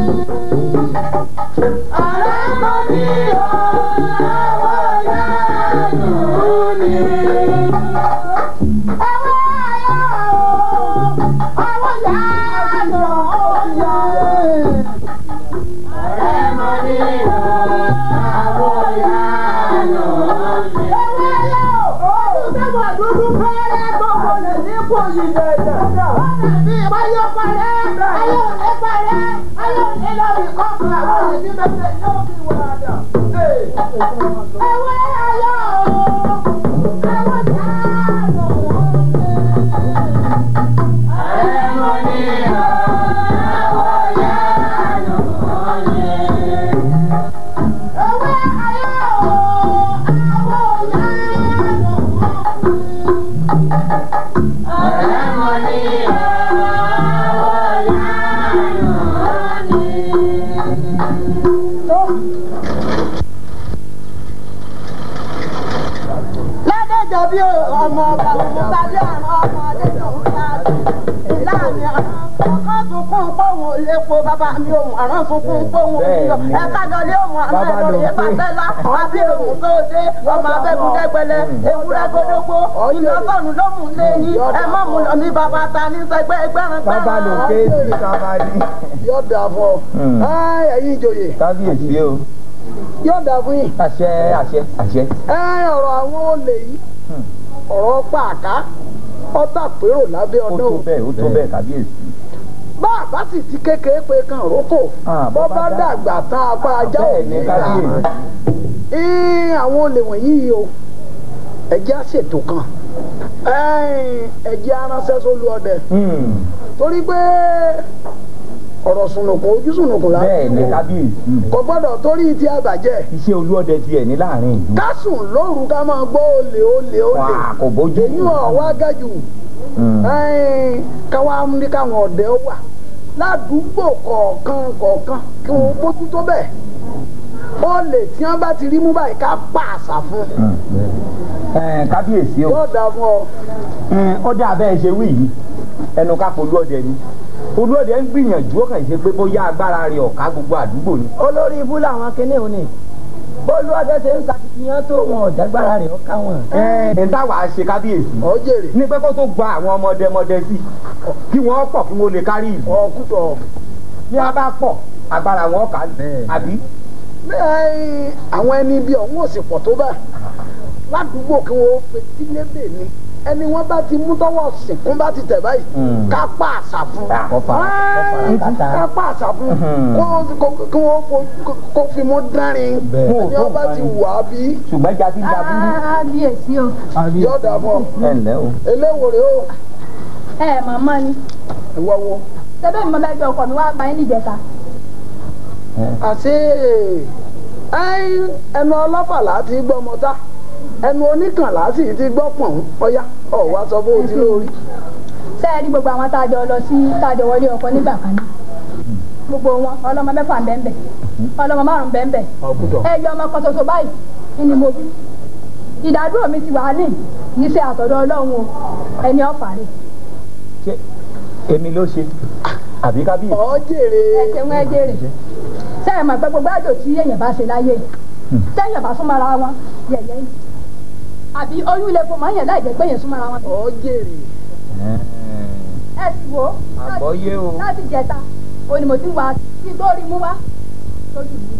Ọ̀rẹ́ mọ́ ní o, àwọn òyàlù ni. Ẹ̀wẹ́ ayọ̀ àwọn òyàlù ni. Ọ̀rẹ́ mọ́ ní o, àwọn òyàlù ni. Ẹ̀wẹ́ ayọ̀ olùsẹ́wọ̀n dúdú fẹ́rẹ́ gbogbo lè ní kò yí dẹ̀dẹ̀. Ayọ̀ parẹ́, ayọ̀ òní parẹ́, ayọ̀ òní lọ́ọ̀rì kọ́kọ́ àwọn òní bẹ́ẹ̀ ní òbí wàdà. Ẹ̀wẹ́ ayọ̀ àwọn jáàlù wọn ni. Ọ̀rẹ́ mo ní àwọn jáàlù wọn ni. Ẹ̀wẹ́ ayọ̀ àwọn jáàlù wọn ni. Ọ̀rẹ́ mo ní àwọn jáàlù wọn ni. Ládẹ́jọ́ bí ọmọ ọba òmùsálẹ̀ àrùn ọmọ adéjọ́ láàrin ọkàn sunkún pòun ò lépo bàbá mi òun àrùn sunkún pòun ò níyọ ẹ̀ka lọlé òun àrùn ẹ̀rọ ìfàsẹ́lá àbí òun tó dé ọmọ abẹ́gúndẹ́gbẹ̀lẹ̀ ewúrẹ́ gbódógbó ìlọsọ̀nù ló mú lẹ́yìn ẹ mọ̀ mú lọ ní bàbá ta ní sẹgbẹ́ ẹgbẹ́rún Bàbá ló ké sí bàbá ní. Yóò dáa fún ọ. Ẹ̀yin ìjòyè. Kábíyèsí o. Yóò dáa fún yín. Àṣẹ àṣẹ àṣẹ. Ọ̀rọ̀ àwọn olè yìí ọ̀rọ̀ pàákà ọ̀tà pérò lábẹ́ Ó ọdún tó o. bẹ́ẹ̀ ó tó bẹ́ẹ̀ kábíyèsí. Bá a bá sì ti kékeré pé kan rókò bọ́ bá dàgbà tán apá ajá ò Bẹ́ẹ̀ ni ní ká. kábíyèsí. Àwọn olè wọ̀nyí o ẹ jẹ́ á ṣètò kan ẹ jẹ́ á ránṣẹ́ sólú ọdẹ torí pé ọ̀rọ̀ sùnùkùn ojú sùnùkùn la Bẹ́ẹ̀ ni kábíyèsí. kò gbọ́dọ̀ torí ti àbàjẹ́ Iṣẹ́ olúọdẹ tiẹ̀ ní láàrin ìlú. ká sùn lóru ká máa gbọ́ olè olè olè Wà kò bójú. èyí ọ̀ wá gájù káwá ní káwọn ọ̀dẹ́ wà ládùúgbò kọ̀ọ̀kan kọ̀ọ̀kan kí wọ́n bójú tó bẹ́ẹ̀ olè tí wọ́n bá ti rí mú báyìí ká pa àṣà fún Kábíyèsí o. yóò dáa fún ọ. Ó dá bẹ́ẹ̀ ṣe wí yìí ẹnu ká polú ọdẹ ni olúọdẹ ń gbìyànjú ó kàn ṣe pé bóyá agbára rẹ̀ ọ̀ka gbogbo àdúgbò ni. Olórí ibú làwọn kinní òní bólú ọdẹ ṣe ń ṣàkitiyan tó wọn ọ̀jágbára rẹ̀ ó ká wọn. Ẹ ń táwa ṣe kábíyèsí ọ jèrè ní pé kó tó gba àwọn ọmọdé sí kí wọ́n pọ̀ kí wọ́n lè kárí ìlú. Ọkùtọ̀ Bí wọ́n bá pọ̀ agbára wọn kà á àbí. Àwọn ẹni bíi ọ̀hún ò sì pọ̀ tó bẹ́ẹ̀ ládùúgbò kí wọ́n fetí lébè ni ẹni wọ́n bá ti mú tọwọ́ sìnkún bá ti tẹ̀ báyìí ká pa àṣà fún ká pa àṣà fún kí wọ́n kó fi mú dánrin ẹni wọ́n bá ti wà á bí. Ṣùgbọ́n jati ń dabúrú. Kábíyèsí o. Yóò dà fún ọ. Ẹ ǹlẹ́ o. Eléwo rèé o. Ẹ màmá ni. Ìwọ wo. Ṣebí mi mọ bẹ́ẹ̀ bí ọkọ mi wá bá yín níjẹta. Àṣé ẹnu ọlọ́fàlà ti gbọ́ mọ́tá ẹnu oníkànlá sì ti gbọ́ pọ̀n ọ̀yá ọ̀wá sọ bó ti lórí. Ṣé ẹ rí gbogbo àwọn tá a jọ lọ sí tá a jọ wọlé ọkọ nígbà kan náà gbogbo wọn ọlọ́mọ mẹ́fà ń bẹ́ẹ̀ ọlọ́mọ márùn-ún bẹ́ẹ̀ ẹyọ ọmọ kan ṣoṣo báyìí ni mo bí ìdádúró mi ti wà ní níṣẹ́ àtọ̀dọ̀ Ọlọ́run o ẹni ọ̀fà rẹ̀. Ṣé èmi ló ṣe àbí kábíyèsí. Ọ jèrè. Ẹ ṣeun ẹ jèrè. Ṣé ẹ mọ̀ pé gbogbo àjò tí èèyàn bá ṣe láyé yìí tẹ́yàn bá súnmọ́ra wọn yẹ̀yẹ́ ni àbí oyún ilé fún mọ́yàn láì jẹ́ pé èèyàn súnmọ́ra wọn. Ọ jèrè. Ẹ sì wò Àgbọ́yé o. láti jẹta o ni mo ti ń wá kí n tó rí mú wá lójú mi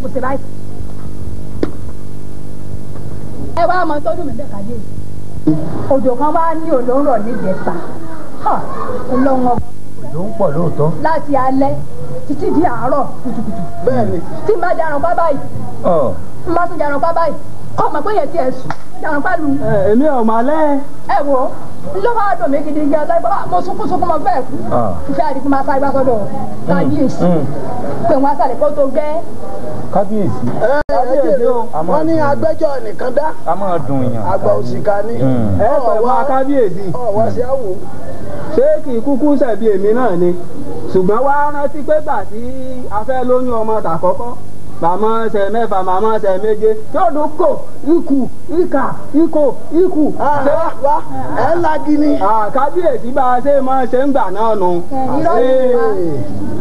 mo ṣe báyìí. Ẹ wá mọ tọ́jú mi bẹ́ẹ̀ kábíyèsí. Òjò kan wá ní òlòrọ̀ níjẹta Ọlọ́run ọba. Ló ń pọ̀ lóòótọ́. Láti alẹ́ títí di àárọ̀ kùtùkùtù. Bẹ́ẹ̀ni. Tí n bá jarun pa báyìí. N bá tún jarun pa báyìí. Kọ́ mọ̀ pé yẹn ti ẹ̀ sùn. Jarun pa lu. Èmi ò mà lẹ́. Ẹ wo ló wá dùn mí gidi gan sáré bàbá mo sunkún sunkún mo fẹ́ kú. Ìfẹ́ àdìgún máa sáré bá sọ́dọ̀ kábíyèsí. Pé wọ́n á sàlẹ̀ kó tó gẹ́. Kábíyèsí. Ẹ o wọ́n ní agbẹ́jọ́ nìkan dá. A máa dùn yàn. Àgbà òṣìkà ni. Ẹ pẹ̀lú kábíyèsí. Ọ̀wá sí àwò. Ṣé kì í kúkú ṣẹ̀bi èmi náà ni ṣùgbọ́n wá rántí pé gbà tí a fẹ́ lóyún ọmọ tàkọ́kọ́ Màmá ṣe mẹ́fà màmá ṣe méje tí ó dún kò ikú ìkà ikò ikú. Wá ẹ lagi ni. Kábíyèsí bá a ṣe máa ṣe ń gbà náà nù.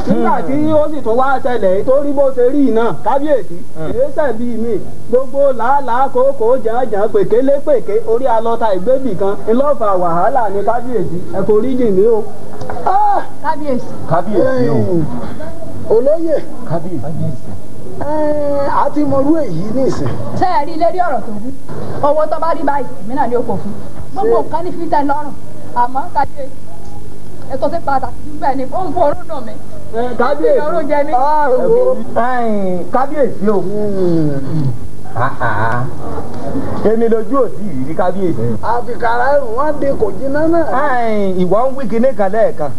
Nígbà tí ó sì tún wá ṣẹlẹ̀ torí bó ṣe rí náà kábíyèsí ìrẹsẹ̀ bíi mi gbogbo làálàá kòókòó jàǹjàǹ pèkélé pèké orí alọ́ta ìgbébì kan ńlọ́fà wàhálà ní kábíyèsí ẹ forí jì mí o. Kábíyèsí. Kábíyèsí o. Olóyè. Kábíyèsí. A ti mọrú èyí nísìn. Ṣé ẹ rí lérí ọ̀rọ̀ tó wí? Owó tó bá rí báyìí èmi náà ni ó kò fún. Gbogbo nǹkan ní fi tẹ́ lọ́rùn àmọ́ kábíyèsí ètò sí pàtàkì bẹ́ẹ̀ ni ó ń forún dùn mí. Kábíyèsí. Orún jẹ mí. Kábíyèsí o. Èmi lójú ò tí ì rí kábíyèsí. Àfikàrà ẹrù wọn dín kò jiná náà. Ìwọ ń wí kinní kan lẹ́ẹ̀kan.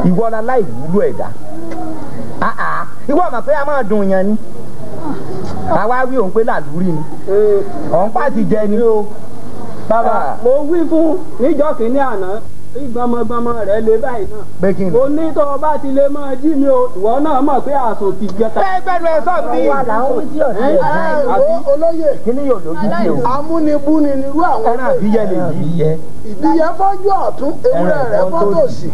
Ìwọ la láì wúlò ẹ̀dá. Ìwọ mọ̀ pé a máa dùn yàn ni. Àwa wí òun pé làlúrí ni. Òun pàṣẹ jẹ ni. Bàbá mo wí fún níjọ́ kìíní àná gbọmọgbọmọ rẹ lé báyìí náà. Pé kí ni? Mo ní tó o bá ti lè máa jí mi o ìwọ náà mọ̀ pé àsùn ti gẹta. Ẹgbẹ́nu ẹ sọ bí. Wà là ń wí sí ọ̀sẹ̀. Olóyè. Kíní yóò lójú sí o. Amúnibúni nirú àwọn. Ẹran àbíyẹ lè yí. Ìbíyẹ fọ́jú ọ̀tún ewúrẹ́ rẹ̀ fọ́ tòsì.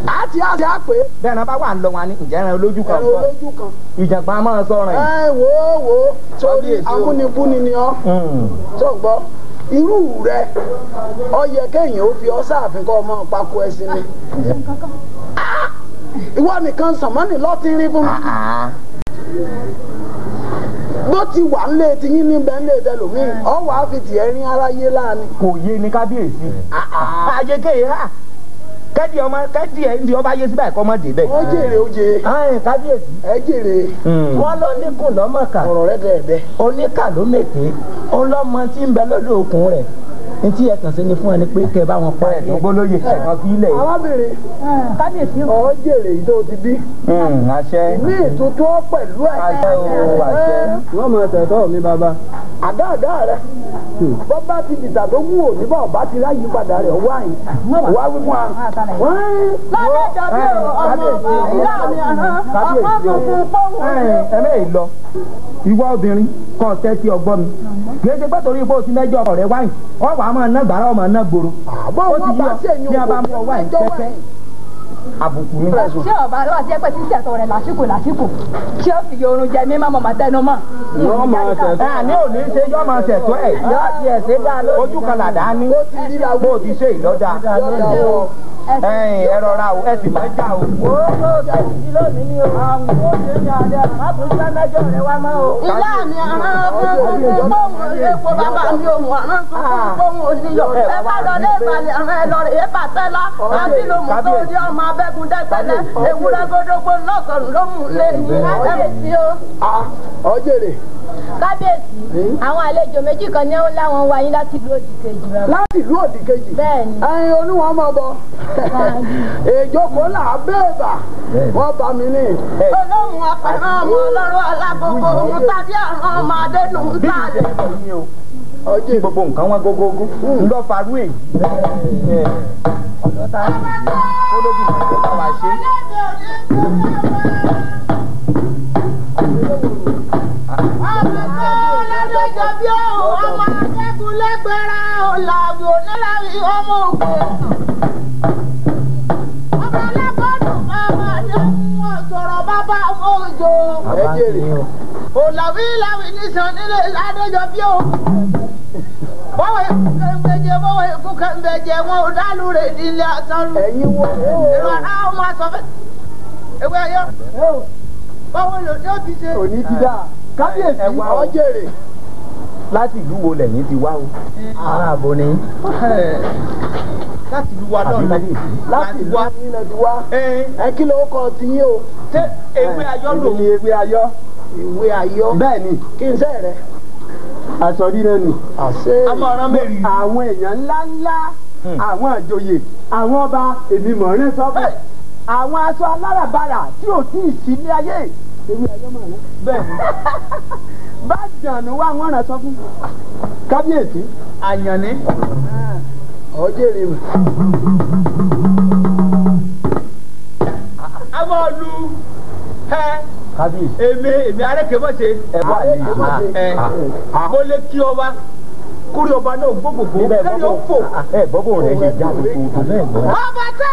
Àti àti àpè. Bẹ́ẹ̀ náà bá wà ń lọ wọn ni ǹjẹ́ ẹran olójú kan Ẹran olójú kan. Ìjàgbá máa sọ̀rọ̀ yìí. Ẹ wò ó wò ó torí amúnibúni ni ọ́. Tó ń gbọ́ irú rẹ ó yẹ kéèyàn ó fi ọ sáàfin kọ́ ọmọ pákó ẹṣin ni. Ìwọ nìkan sànmọ́nì lọ́ọ́ rí fún mi. Bó ti wà nílé tiyín níbẹ̀ nílé tẹlòmíì ọ wàá fi tiẹ̀ rin aráyé láàánú. Kò yé ni kábíyèsí. Ayé kéye ha kẹ́dí ọmọ kẹ́dí ẹ̀ ń di ọba yé síbẹ̀ kọ́ mọ́ débẹ̀. Ó jèrè ó jèrè. Kábíyèsí. Ẹ jèrè. Wọ́n ló níkùn lọ́mọ̀ọ́kà. Ọ̀rọ̀ rẹ dẹ̀ẹ̀dẹ̀. Oníkà ló mèké. Ọlọ́mọ tí ń bẹ lọ́dọ̀ òkun rẹ̀. Ní tí ẹ kàn sí ni fún ẹni pé kẹ bá wọn pa ẹ̀. Ògbólóyè ẹ̀kan fi ilẹ̀ yìí. Arábìnrin. Kábíyèsí o. Ó jèrè yìí tó ti bí. Àṣẹ. Ìmí ìtútù ó pẹ̀lú ẹ̀. Àṣẹ o àṣẹ. Wọ́n mọ tẹ̀tọ́ mi bàbá. Àdáàdá rẹ. Bọ́ bá ti dìtà tó wù ò níbà ọba ti ráyè padà rẹ̀ wá yìí. Wá wí fún wa. Lọ́dọ̀ bí ọmọ ọba ìyá mi ọmọ funfun pọ́wọ́. Ẹ̀mẹ́ yìí lọ. Ìwọ obìnrin kọ́ tẹ́tí ọgbọ́n mi. Kì í ṣe pé torí pé o ti mẹ́jọ ọkọ rẹ wáyìn. Ọ wàá máa ná gbàrà ọmọ náà gbòòrò. Àbọ̀ wọn bá ṣèyún bí a bá mú ọ wáyìn pẹ́pẹ́. Àbùkù ni. Ṣé ọba lọ́wọ́ ti ẹgbẹ́ tí ń ṣẹ̀tọ̀ rẹ̀ lásìkò lásìkò tí ó fi oorun jẹ mí mọ́mọ́ tẹnu mọ́. Yọ́ máa ṣẹ̀tọ́. Ẹ ní òní ṣe yọ́ máa ṣẹ̀tọ́ ẹ̀. Yọ́ tiẹ̀ ṣe dá lónìí. Ojú kan làdá ní. Bó o ti ṣe ìlọ́dà. Ẹ rọra o, ẹ sì máa já o. Wo ló ṣe ti lónìí ni o. Àwọn ó ṣe ní alẹ́ má tún ṣe mẹ́jọ rẹ wá mọ́ o. Ìyá mi àrán funfun pọ́ùn epo bàbá mi òun àrán funfun pọ́ùn oníyọ̀. Ẹ bá lọ lé ìbàlẹ̀ àrán ẹ lọ rè é bàtẹ́lá. Àbí ló mú tó rí ọmọ abẹ́gun dẹ́gbẹ́lẹ́. Ewúrẹ́ gódógbó lọ́sọ̀rùn ló mú lé ní. Kábíyèsí o. Ó jèrè. Kábíyèsí, àwọn àlejò méjì kan ní ó láwọn wá yín láti ìlú òdì kejì. Láti ìlú òdì kejì. Bẹ́ẹ̀ni. Ẹyin oníwọ̀n máa bọ̀. Èjókòó là á bẹ́ẹ̀bà. Wọ́n bá mi ní. Olóhùn apẹ̀rẹ̀ ọmọ ọlọ́rọ̀ alágbogbo òun tàbí àwọn ọmọ adénú ń tàlẹ̀. Tí gbogbo nǹkan wọn gógógó ńlọ farú èyí. Ọ̀dọ́ ta kó lójú ìgbà tó bá wa ṣe. Ọmọ tó lọ́dọ̀jọ́ bí òun ọmọ akẹ́kọ̀ọ́ lẹ́gbẹ̀rẹ̀ ọ̀làwì onílàwì ọmọ òkè. Ọmọ alákọ̀ọ́dùn bàbá ni wọ́n sọ̀rọ̀ bàbá òjò. Ẹ jèrè. Òlàwì làwì nìṣàn nílé ládọ́jọ́ bí òun. Bọ́wọ̀ ikú kẹ́ńbẹ́jẹ bọ́wọ̀ ikú kẹ́ńbẹ́jẹ wọn ò dálù rẹ̀ nílé àtọ́rù. Ẹ̀yin wo? Èrò àná ọmọ àsọfẹ́. Ewé ayọ́. Báwo lò ní òbí ṣe? Òní ti dáa. Kábíyèsí. Ó jèrè. Láti ìlú wo lẹ̀yin ti wá o? Ará àbò ni. Láti ìlú wa náà Àbí Láti ìlú yín lẹ ti wá. Ẹ kí ló kọ ti yín o? Ṣé ewé ayọ́ lò? Èmi ni ewé ayọ́. Ìwé ayọ́. Bẹ́ẹ̀ ni. Kí n sẹ́ rẹ. Aṣọ rírẹ́ ni. Àṣé. Amọ̀ràn mẹ́rin. Àwọn èèyàn ńláńlá, àwọn àjòyè, àwọn ọba, èmi mọ̀ọ́rẹ́ sọ́fẹ̀. Àwọn aṣọ aláràbarà tí ò tí ì sí ní ayé. Ewé ayọ́ mọ̀ rẹ́. Bẹ́ẹ̀ ni. Bá jànú wá wọ́n rán sọ fún. Kábíyèsí. Àyànní. Ó jèrè. A máa lu ẹ Èmi èmi arẹ́kẹ̀mọ́ṣe. Ẹ mo lè kí ọba kúrì ọba náà gbogbogbò lẹ́yìn ó fò. Ẹ gbọ́ bò rẹ̀ ṣe jáde tó bẹ́ẹ̀ gbọ́. Ọba tá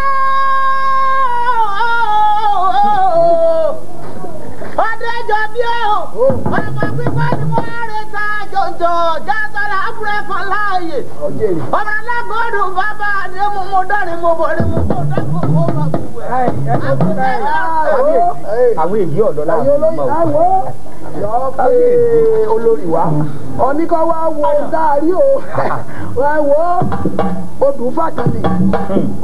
ọdẹjọ bí ó ọmọ pípa ni wọ́n rẹ̀ ta jọjọ jásọ̀rọ̀ àbúrò ẹ̀fọn láàyè ọmọ alágọ́dùn bàbá ni mo mú dọ́rin mo bọ̀ ni mo bọ̀ dọ́kọ̀ mo bọ̀ gbogbo ẹ̀. Àwọn èyí ọ̀dọ́ láwọn ọmọ òkú. Yọ pé olórí wa oníkọ́ wa wo dárí o wá wo odù fàkànnì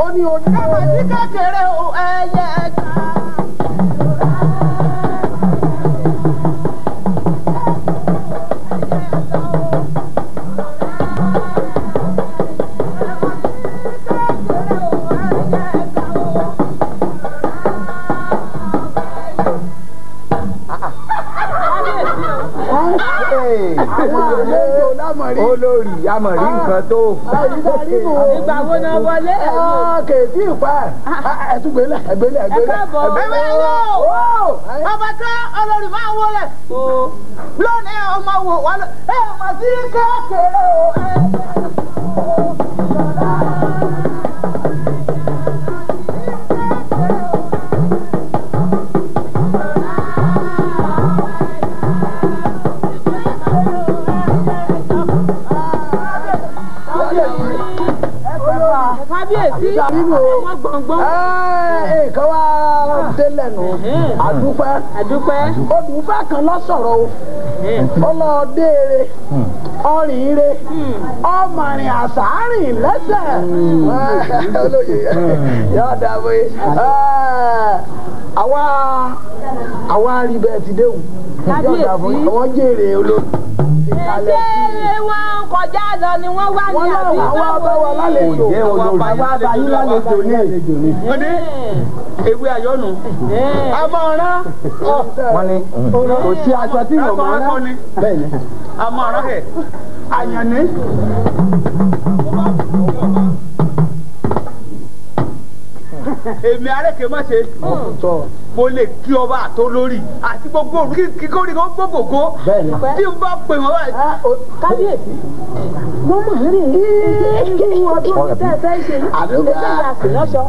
ó ní oní. Káwọn sí kékeré o ẹyẹ ẹja. Olórí amọ̀rí nǹkan tó. Ìgbà wo náà wọlé? Kèétí ìpa ẹ̀túgbélé ẹ̀gbélé ẹ̀gbélé. Ẹ̀wẹ̀ yóò ọba tá olórí máa wọlé lónìí ọmọ wò wọlé ẹ mọ̀ sí kékeré o. Kábíyèsí ọmọ gbọ̀ngbọ̀n. Nǹkan wá délẹ̀ nù. Àdúpẹ́. Àdúpẹ́. Odùfẹ́ kan lọ sọ̀rọ̀ o. Ó lọ déere, ọrìn ire, ọmọrin àṣàrìn lẹ́sẹ̀. Olóyè yóò dàbí. Àwa rí bẹ́ẹ̀ ti déhùn. Kábíyèsí. Àwọn jèrè olóyè. Ṣé wọ́n ń kọjá lọ ni wọ́n wá ní àbí wọ́n bá wa lálejò. Àwa bá yín lálejò ní. Wọ́n ní ewé ayọ́nu. A máa rán. Wọ́n ní kò sí aṣọ tí yóò máa rán. Bẹ́ẹ̀ni. A máa rán kẹ̀. Àyànní. Èmi arẹ́kẹ̀mọ́ṣe mo lè kí ọba àtolórí àti gbogbo òru kíkórí kan gbogbogbò tí n bá pè wọ́n báyìí. Kábíyèsí mo mọ̀ ń rìn irú ọdún tẹ́ ẹ fẹ́ ṣe ilé ìyá sì lọ́ṣọ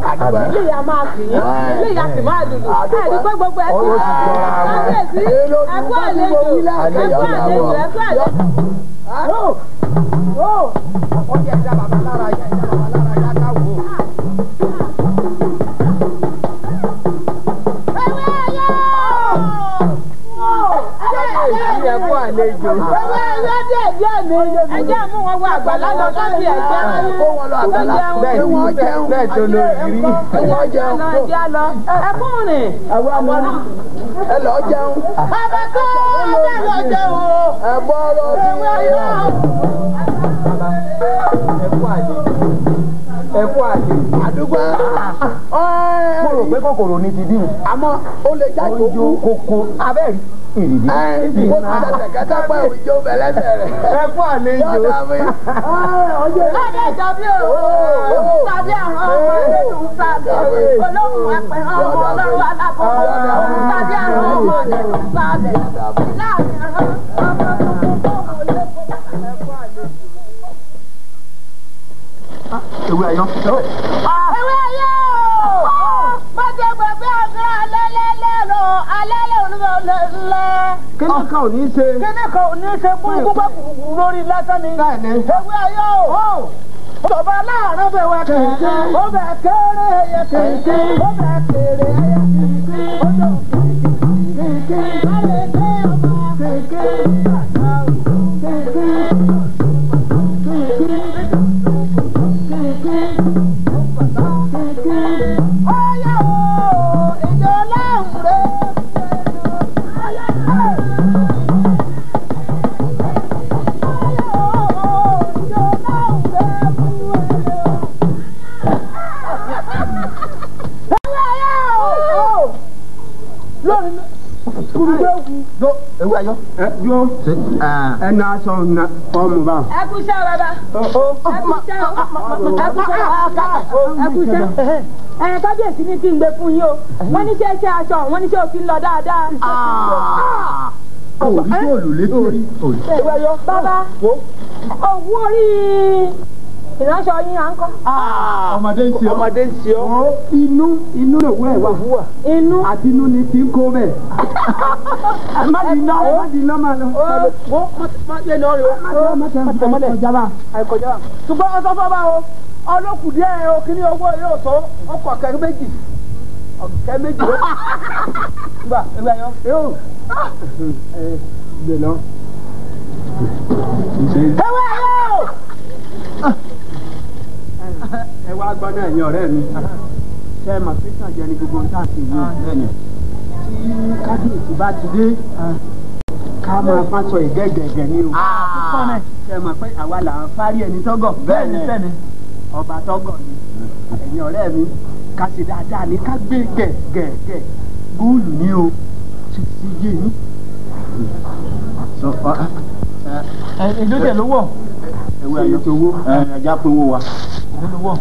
ilé ìyá máa sì yín ilé ìyá sì máa lùlù ẹ̀ ní pé gbogbo ẹ̀ sí kábíyèsí ẹ̀kú àlejò ẹ̀kú àlejò ẹ̀kú àlejò. Ó yẹ ẹ̀dá bàbá lára yá ẹ̀dá bàbá lára yá ká wò ó. Ẹ̀kú àlejò. Ewé ẹyẹ díẹ̀ díẹ̀ ni. Ẹ jẹ́ mú wọn wọ àgbàlá lọ sọ́ọ̀tì ẹ̀jẹ̀. Kó wọn lọ àgbàlá. Bẹ́ẹ̀ wọ́n jẹun. Bẹ́ẹ̀ tó lórí rí. Wọ́n jẹun. Ẹ lọ ẹkún rìn. Ẹ lọ jẹun. Bàbá tó bẹ́ẹ̀ lọ jẹun o. Ẹ bọ́ lọ sí Ewé ayọ́. Ẹ̀kú àlejò. Ẹ̀kú àlejò. Àdúgbò. Mo rò pé kòkòrò ni ti dín. Àmọ́ ó lè jáde Ojú kòkó abẹ́rẹ́ ìrìdí. Ó ti ṣẹ̀ṣẹ̀ kẹta pẹ́ òjò bẹ̀lẹ́sẹ̀ rẹ̀. Ẹ̀kú àlejò. Lọ́dẹ̀ ìjọbí o. Tàbí àwọn ọmọ nínú sábẹ̀. Olóhùn ẹ̀pẹ̀ ọmọ ọlọ́run alábọ̀. Tàbí àwọn ọmọ nínú sábẹ̀. Láàrin àwọn ọmọ tuntun tó wọlé. Ewé ayọ́. Ewé ayọ́. Má jẹ́ gbàgbé àgbà alẹ́lẹ́lẹ́rọ alẹ́lẹ́lẹ́. Kíni kan ò ní ṣe. Kíni kan ò ní ṣe burúkú bá kùkù lórí lásán ni. Ewé ayọ́. Tọba láàárọ̀ bẹ̀ wá kẹ̀kẹ́. Ó bẹ̀ kéré ẹyẹ kẹ̀kẹ́. Ó bẹ̀ kéré ẹyẹ kẹ̀kẹ́. Ó dọ̀ kẹ̀kẹ́. Kẹ̀kẹ́ ọmọ kẹ̀kẹ́. Kẹ̀kẹ́. Kẹ̀kẹ́. Ọ̀yá o, ìjọ láwùrẹ́. Lónìí kúrúgbé wù. Ewé ayọ̀. Ẹ dúró ẹnu aṣọ ọmọ bá. Ẹ kú iṣẹ́ bàbá. Ẹ kú iṣẹ́ o. Ẹ kú iṣẹ́ o. Ẹ kú iṣẹ́. Ẹ kábíyèsí ní kí n gbé fún yín o. Wọ́n ní ṣe iṣẹ́ aṣọ, wọ́n ní ṣe òfin lọ dáadáa. Orí góòlù létí orí. Bàbá, òwú orí ìránṣọ yín à ń kọ́. Ọmọdé ń ṣe ọ́. Ọmọdé ń ṣe ọ́. Inú inú lòwú ẹ̀ wà. Inú. Àti inú ni tí ń kó bẹ̀. Má di iná, má di iná máa lọ. Wo má ṣe lọ rẹ o. Má tẹ̀ mọ́lẹ̀. Àìkọjá. Ṣùgbọ́n ọsọ fọba o, ọlọ́kùn díẹ̀ o, kí ni owó yóò tó ọkọ̀ ọ̀kẹ́ méjì. Ọ̀kẹ́ méjì ló. Gbà ẹgbẹ́ yọ. Yóò. Gbè lọ. Ewé ayé o. Ẹ wá gbọ́ náà ẹ̀yin ọ̀rẹ́ mi. Ṣé ẹ mọ̀ pé tàjẹ́ ni gbogbo nǹkan àti ìlú? Tí kábíyèsí bá ti dé, ká máa fá sọ ìgẹ́gẹ̀gẹ̀ ni o. Ṣé ẹ mọ̀ pé àwa là ń fárí ẹni tọ́gọ̀? Bẹ́ẹ̀ni bẹ́ẹ̀ni. Ọba tọ́gọ̀ ni. Ẹ̀yin ọ̀rẹ́ mi, ká ṣe dáadáa ni ká gbé gẹ̀gẹ̀gẹ̀ góòlù ni o. Ti yé yín. Èló tẹ̀ ló wọ̀? Ewé ayọ̀ ẹja pín owó wa. Èló ló wọ̀?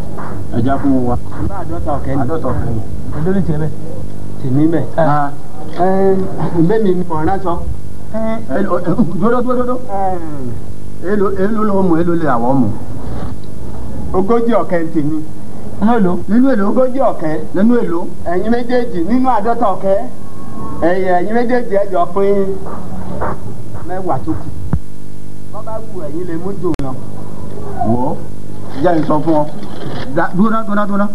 Ẹja pín owó wa. Bá àádọ́ta ọ̀kẹ́ ni. Àádọ́ta ọ̀kẹ́ ni. Èló ní tiẹ̀ bẹ́ẹ̀? Tèmi bẹ̀. Ẹ mi mọ̀ ọ́n sọ. Dúró dúró dúró. Èló ló mú èló lè àwọ̀ mú. 40 ọ̀kẹ́ tèmi. Nínú èló? Nínú èló? 40 ọ̀kẹ́. Nínú èló? Ẹ̀yin méjèèjì nínú 50 ọ̀kẹ́. Ẹ̀yin méjèèjì ẹ jọ pín 10 tó kù. Bọ́ bá wù ẹ̀yin lè mú jò lọ. Wọ́ jẹ́ n sọ fún ọ. Dúró dúró dúró.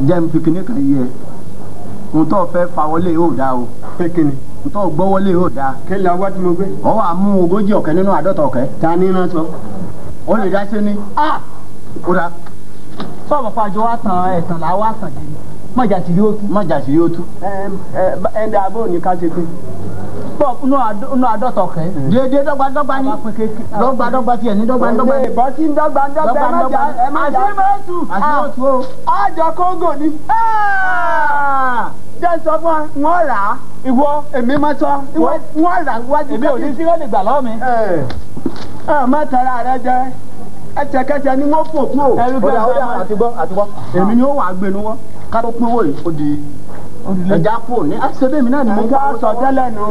Jẹ́ n fi kinní kan yé ẹ. N tó fẹ́ fa wọlé yóò dáa o. Pé kíni? N tó gbọ́ wọlé yóò dáa. Kí ni ọwọ́ tí mo gbé? Ọ wà mú 40 ọ̀kẹ́ nínú 50 ọ̀kẹ́. Ta ni iná sọ? Ó lè dá sí ni. Ó dáa. Sọ̀rọ̀ pàjọ wa tàn ẹ̀tàn là wá tàn jẹ ni. Mọ̀jà sì rí ó tú. Mọ̀jà sì rí ó tú. Ẹ ẹ dà bó ní ká ṣe pé. Pọ̀ nínú 50 ọ̀kẹ́. Déédéé dọ́gba dọ́gba ni. Dọ́gba dọ́gba tiẹ̀ ní dọ́gba dọ́gba. Ẹ bọ́ sí dọ́gba dọ́gba ẹ má jà ẹ má jà. Àṣírí máa tú. Àṣírí ó tú o. Àjọ Kóńgò ni. Jẹ́ sọ fún wa, wọ́n rà á. Ìwọ èmi máa sọ, wọ́n rà á wájú. Èmi ò ní sí lọ́lẹ̀ gbà lọ́wọ́ mi. Ẹ má tara rẹ jẹ. Ẹsẹ̀kẹsẹ̀ ni wọ́n fò kú o. Ẹrú Ó dà ó dà àti gbọ́ àti gbọ́. Èmi ni ó wà gbénu wọ́. Ká tó pín owó yìí ó di ẹja kú ní. Ṣé mi náà ni mo Nǹkan sọ tẹ́lẹ̀ nù.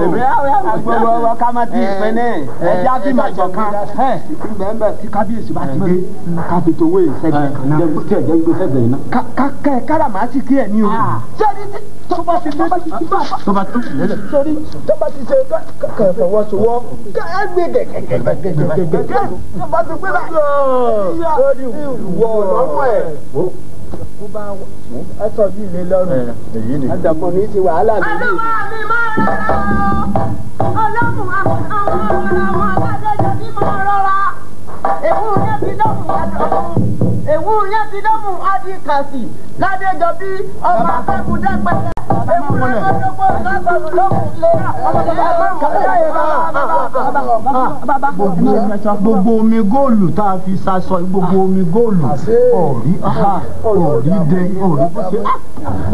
Agbowó ọwọ́ ká má ti pín ní. Ẹja bí màjọ kan. Bẹ́ẹ̀ tí kábíyèsí bá ti dé, ká fi towó ìṣẹ́gbẹ̀ẹ́ kan náà. Tí ẹ̀jẹ̀ gbé sẹ́gbẹ̀ẹ́ náà. Ká kẹ́ káràmásìkí ẹ̀ ní o. Sẹ́ni tí tó bá ti dé Tó bá tó lélẹ̀. sórí tó bá ti ṣe kẹ fọwọ́sowọ́ kẹ ẹ gbé gẹ̀gẹ̀gẹ̀gẹ̀gẹ̀ tó bá ti gbé bá sórí wọ lọ́rùn ẹ̀ ẹ sọ yìí lé lọ́rùn Èyí ni. àdàpọ̀ ní ti wàhálà lórí. Olúwa mi máa ọlọ́run àwọn àwọn adájọ́ bí máa rọra. Èwú yẹn ti dọ́mù àdọ̀mù. Èwú yẹn ti dọ́mù adìkàsì. Ládéjọ bí ọmọ afẹ́kù dẹ́pẹ̀lẹ́. Èwú rẹ̀ gbọ́dọ̀gbọ́ lọ́gbọ̀rún lókun lé. Gbogbo omi góòlù tá a fi ṣaṣọ gbogbo omi góòlù ọ̀rí ọ̀rí dẹ ọ̀rí bó ṣe.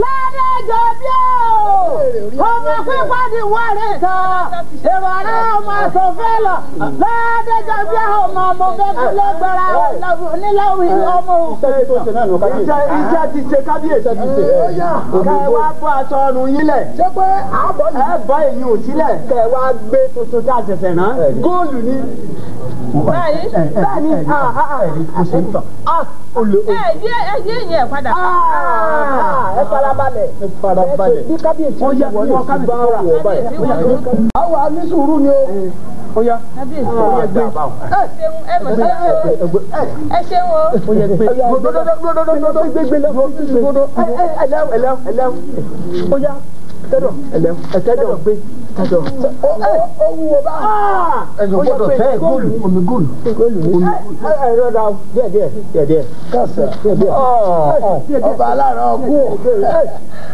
Ládéjọ bí o! Ọmọ pípa ni wọ́n rẹ̀ tán. Èrò àná ọmọ àsọ̀fẹ́ lọ. Ládéjọ bí ọmọ ọmọ fẹ́ kú lọ́gbẹ̀rẹ̀ níláwì ọmọ òkú. Iṣẹ́ ti ṣe kábíyèsí. Kẹ wá bọ́ aṣọ ọrùn yín lẹ̀. Ṣé pé àbọ̀ yìí? Ẹ bọ́ èyí ò sílẹ̀. Kẹ wá gbé tuntun tá a ṣẹ̀ṣẹ̀ rán. Góòlù ni. Báyìí. Bẹ́ẹ̀ni. Ó ṣe ń tàn. Ẹ yí ìyẹn padà. Ẹ farabalẹ̀. Ẹ farabalẹ̀. Bí kábíyèsí Ó yá wọlé wọ́n sí bá kábíyèsí wọ̀ báyìí. Àwa ní sùúrù ni o. Ó yá. Kábíyèsí. Ó yẹ gbé. Ẹ ṣeun ẹ mọ̀ sí ẹ ṣeun o. Ó yẹ gbé. Gbódódódódódódó gbégbé lọ. Gbódó. Ẹlẹ́w ẹlẹ́w ẹlẹ́w. Ó yá. Tẹ́dọ̀ ẹlẹ́w ẹ̀tẹ́dọ̀ gbé. Tẹ́dọ̀. Ó wúwo bá. Ẹ̀yọ̀ gbọ́dọ̀ tẹ́ góòlù omi góòlù. Góòlù ni. Ẹ rọra díẹ̀ díẹ̀ díẹ̀ díẹ̀. Kàṣà. Díẹ̀ díẹ̀. Ọba aláàrán ọgún.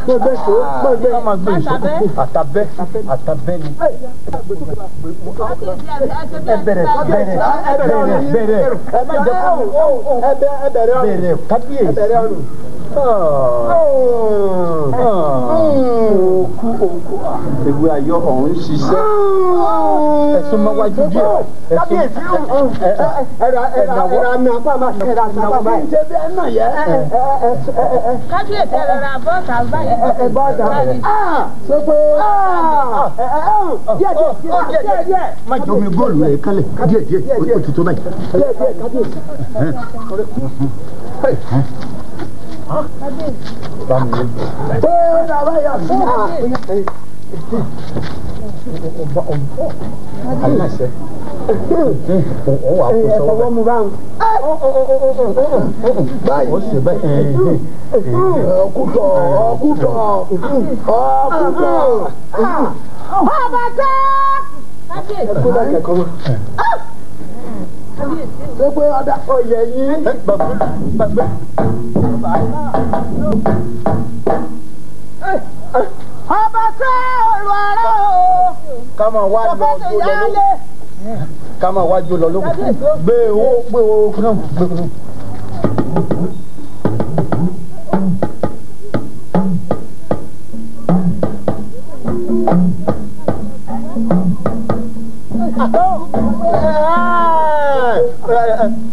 Gbẹgbẹ tó gbẹgbẹ. Ká máa gbé ìṣòkò àtàbẹ́ àtàbẹ́ ni. Ẹ bẹ̀rẹ̀ bẹ̀rẹ̀ bẹ̀rẹ̀ bẹ̀rẹ̀ Ẹ má jẹ́ kó ẹ bẹ̀rẹ̀ ọrùn. bẹ̀rẹ̀ kábíyèsí. Ẹ bẹ̀rẹ̀ ọrùn. Òkú òkú ewé ayọ̀ ọ̀hún ṣiṣẹ́. Ẹ̀sùn máa wájú díẹ̀. Kábíyèsí ẹ̀rọ ẹ̀rọ àmì apá máa ẹ̀rọ àmì apá máa. Ṣé bí ẹ náà yẹ? Kábíyèsí ẹ̀rọ ra bọ́ọ̀tà báyìí. Ẹ bọ́ọ̀tà. Ṣé pé díẹ̀ díẹ̀ díẹ̀ díẹ̀. Má jẹ́ omi góòlù rẹ̀ kálẹ̀ díẹ̀ díẹ̀ ó ti tó báyìí. Díẹ̀ díẹ̀ kábíyèsí. Pé ó dà báyà sí. Aláṣẹ. Ó wà kó sọ́wọ́ Ẹ̀fọwọ́ mu báwọn. Báyìí. Ó sì báyìí. Ọkùtọ̀ ọkùtọ̀ ọkùtọ̀. Ọba tẹ́. Kábíyèsí. Ẹ kó lẹ́kẹ̀ẹ́ kọ́ mọ́. Ṣé pé ọ̀dà Oyè yín. Gbàgbé gbàgbé. Ọba tẹ́ ọ̀rọ̀ àrà o. Ká máa wá lọ Ọba tẹ́ jó lọ lóko. yálé. Ká máa wá jó lọ lóko. Gbé owó gbé owó fún náà gbé fún náà.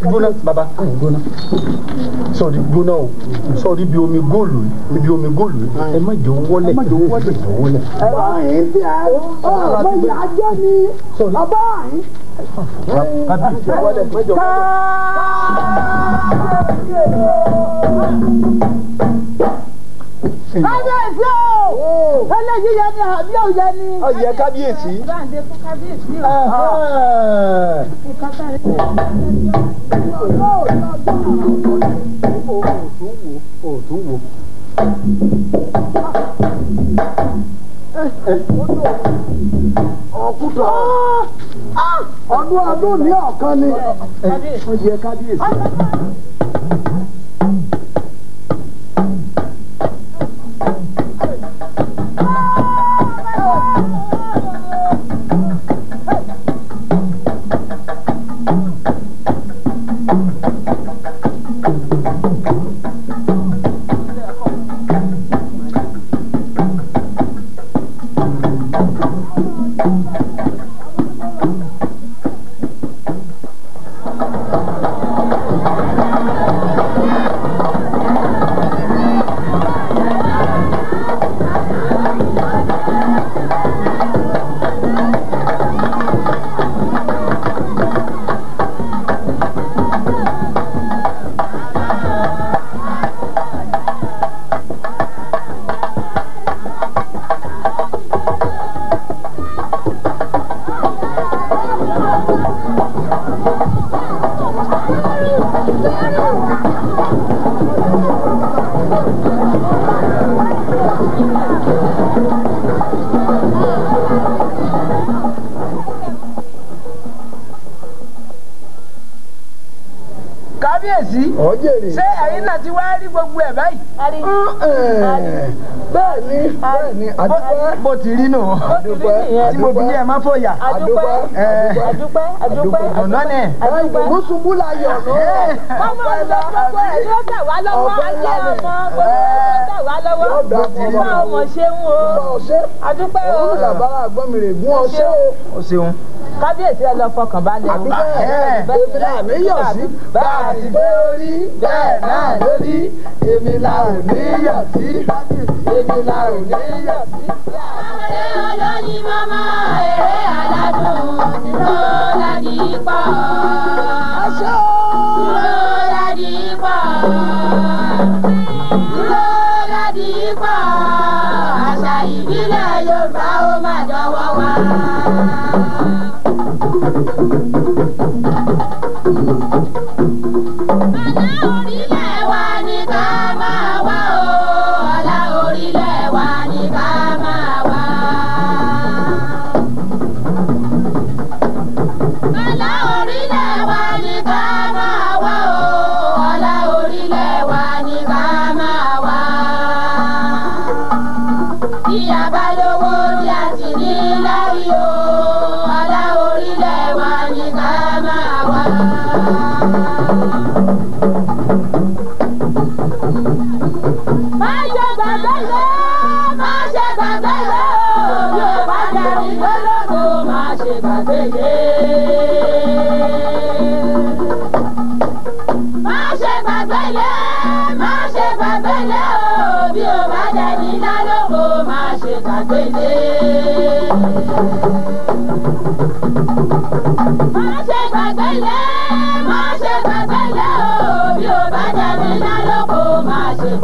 Gbóná baba gbóná sọ̀rí gbóná o sọ̀rí bí omi góòlù bí omi góòlù ẹ má jẹ́ wọlé ẹ má jẹ́ wọlé wọlé. Báyìí tí ẹ ọmọ ìyá jẹ́ ni ọba yìí. Kábíyèsí Wọlé mẹ́jọ. Kábíyèsí o. Eléyìí yẹ ni àbí òye ni. Oyè kábíyèsí. Báńdé fún kábíyèsí o. Nǹkan tá a lè Òtún wo. Ọkùtọ̀ ọdún ọdún ní ọ̀kan ni. Oyè kábíyèsí. Kábíyèsí. Ọ̀jẹ̀rẹ̀. Ṣé ẹ̀yin náà ti wá rí gbogbo ẹ̀ báyìí? Bẹ́ẹ̀ ni bẹ́ẹ̀ ni àdúpẹ́. Bó ti rí nù. Àdúpẹ́ Tí mo fi ní ẹ má fòyà. àdúpẹ́ Àdúpẹ́ àdúpẹ́ Ọ̀nà ni. Ìdùnnú ṣubú láyọ̀ nù. Ọmọ ìlú gbogbo ẹ̀ ló tẹ̀ wá lọ́wọ́. Ayé ọmọ gbogbo ẹ̀ ló tẹ̀ wá lọ́wọ́. Ìfá ọmọ ṣeun o. Ọ̀ṣẹ́ Àdúpẹ́ o. òun làbára àgbọ̀nmìrègún ọ̀ṣẹ́ o. O ṣeun. Kábíyèsí ẹ lọ fọkàn balẹ̀ o. Àdúpẹ́ èmi là ní yọ̀ sí. Bá a ti gbé orí bẹ́ẹ̀ náà lórí. Èmi là ò ní yọ̀ sí. Èmi là ò ní yọ̀ sí. Eré olóyin mọ́mọ́ eré aládùn dúró ládì pọ̀. Ọ̀ṣẹ́ o. Dúró ládì pọ̀. Dúró ládì pọ̀. Àṣà ìbílẹ̀ Yorùbá ó mà dọ́wọ́ wa. Ọlá orílẹ̀ wa ni ká máa wá o. Ọlá orílẹ̀ wa ni ká máa wá. Ọlá orílẹ̀ wa ni ká máa wá o. Ọlá orílẹ̀ wa ni ká máa wá. Bí a bá lówó bí a sì ní láyé o. Ọlá orílẹ̀ wa ni ká máa wá. Má jẹ́ gbàgbé ilé. má ṣe gbàgbé ilé o, bí o bá dẹni lálóko, má ṣe gbàgbé ilé. Má ṣe gbàgbé ilé, má ṣe gbàgbé ilé o, bí o bá dẹni lálóko, má ṣe gbàgbé.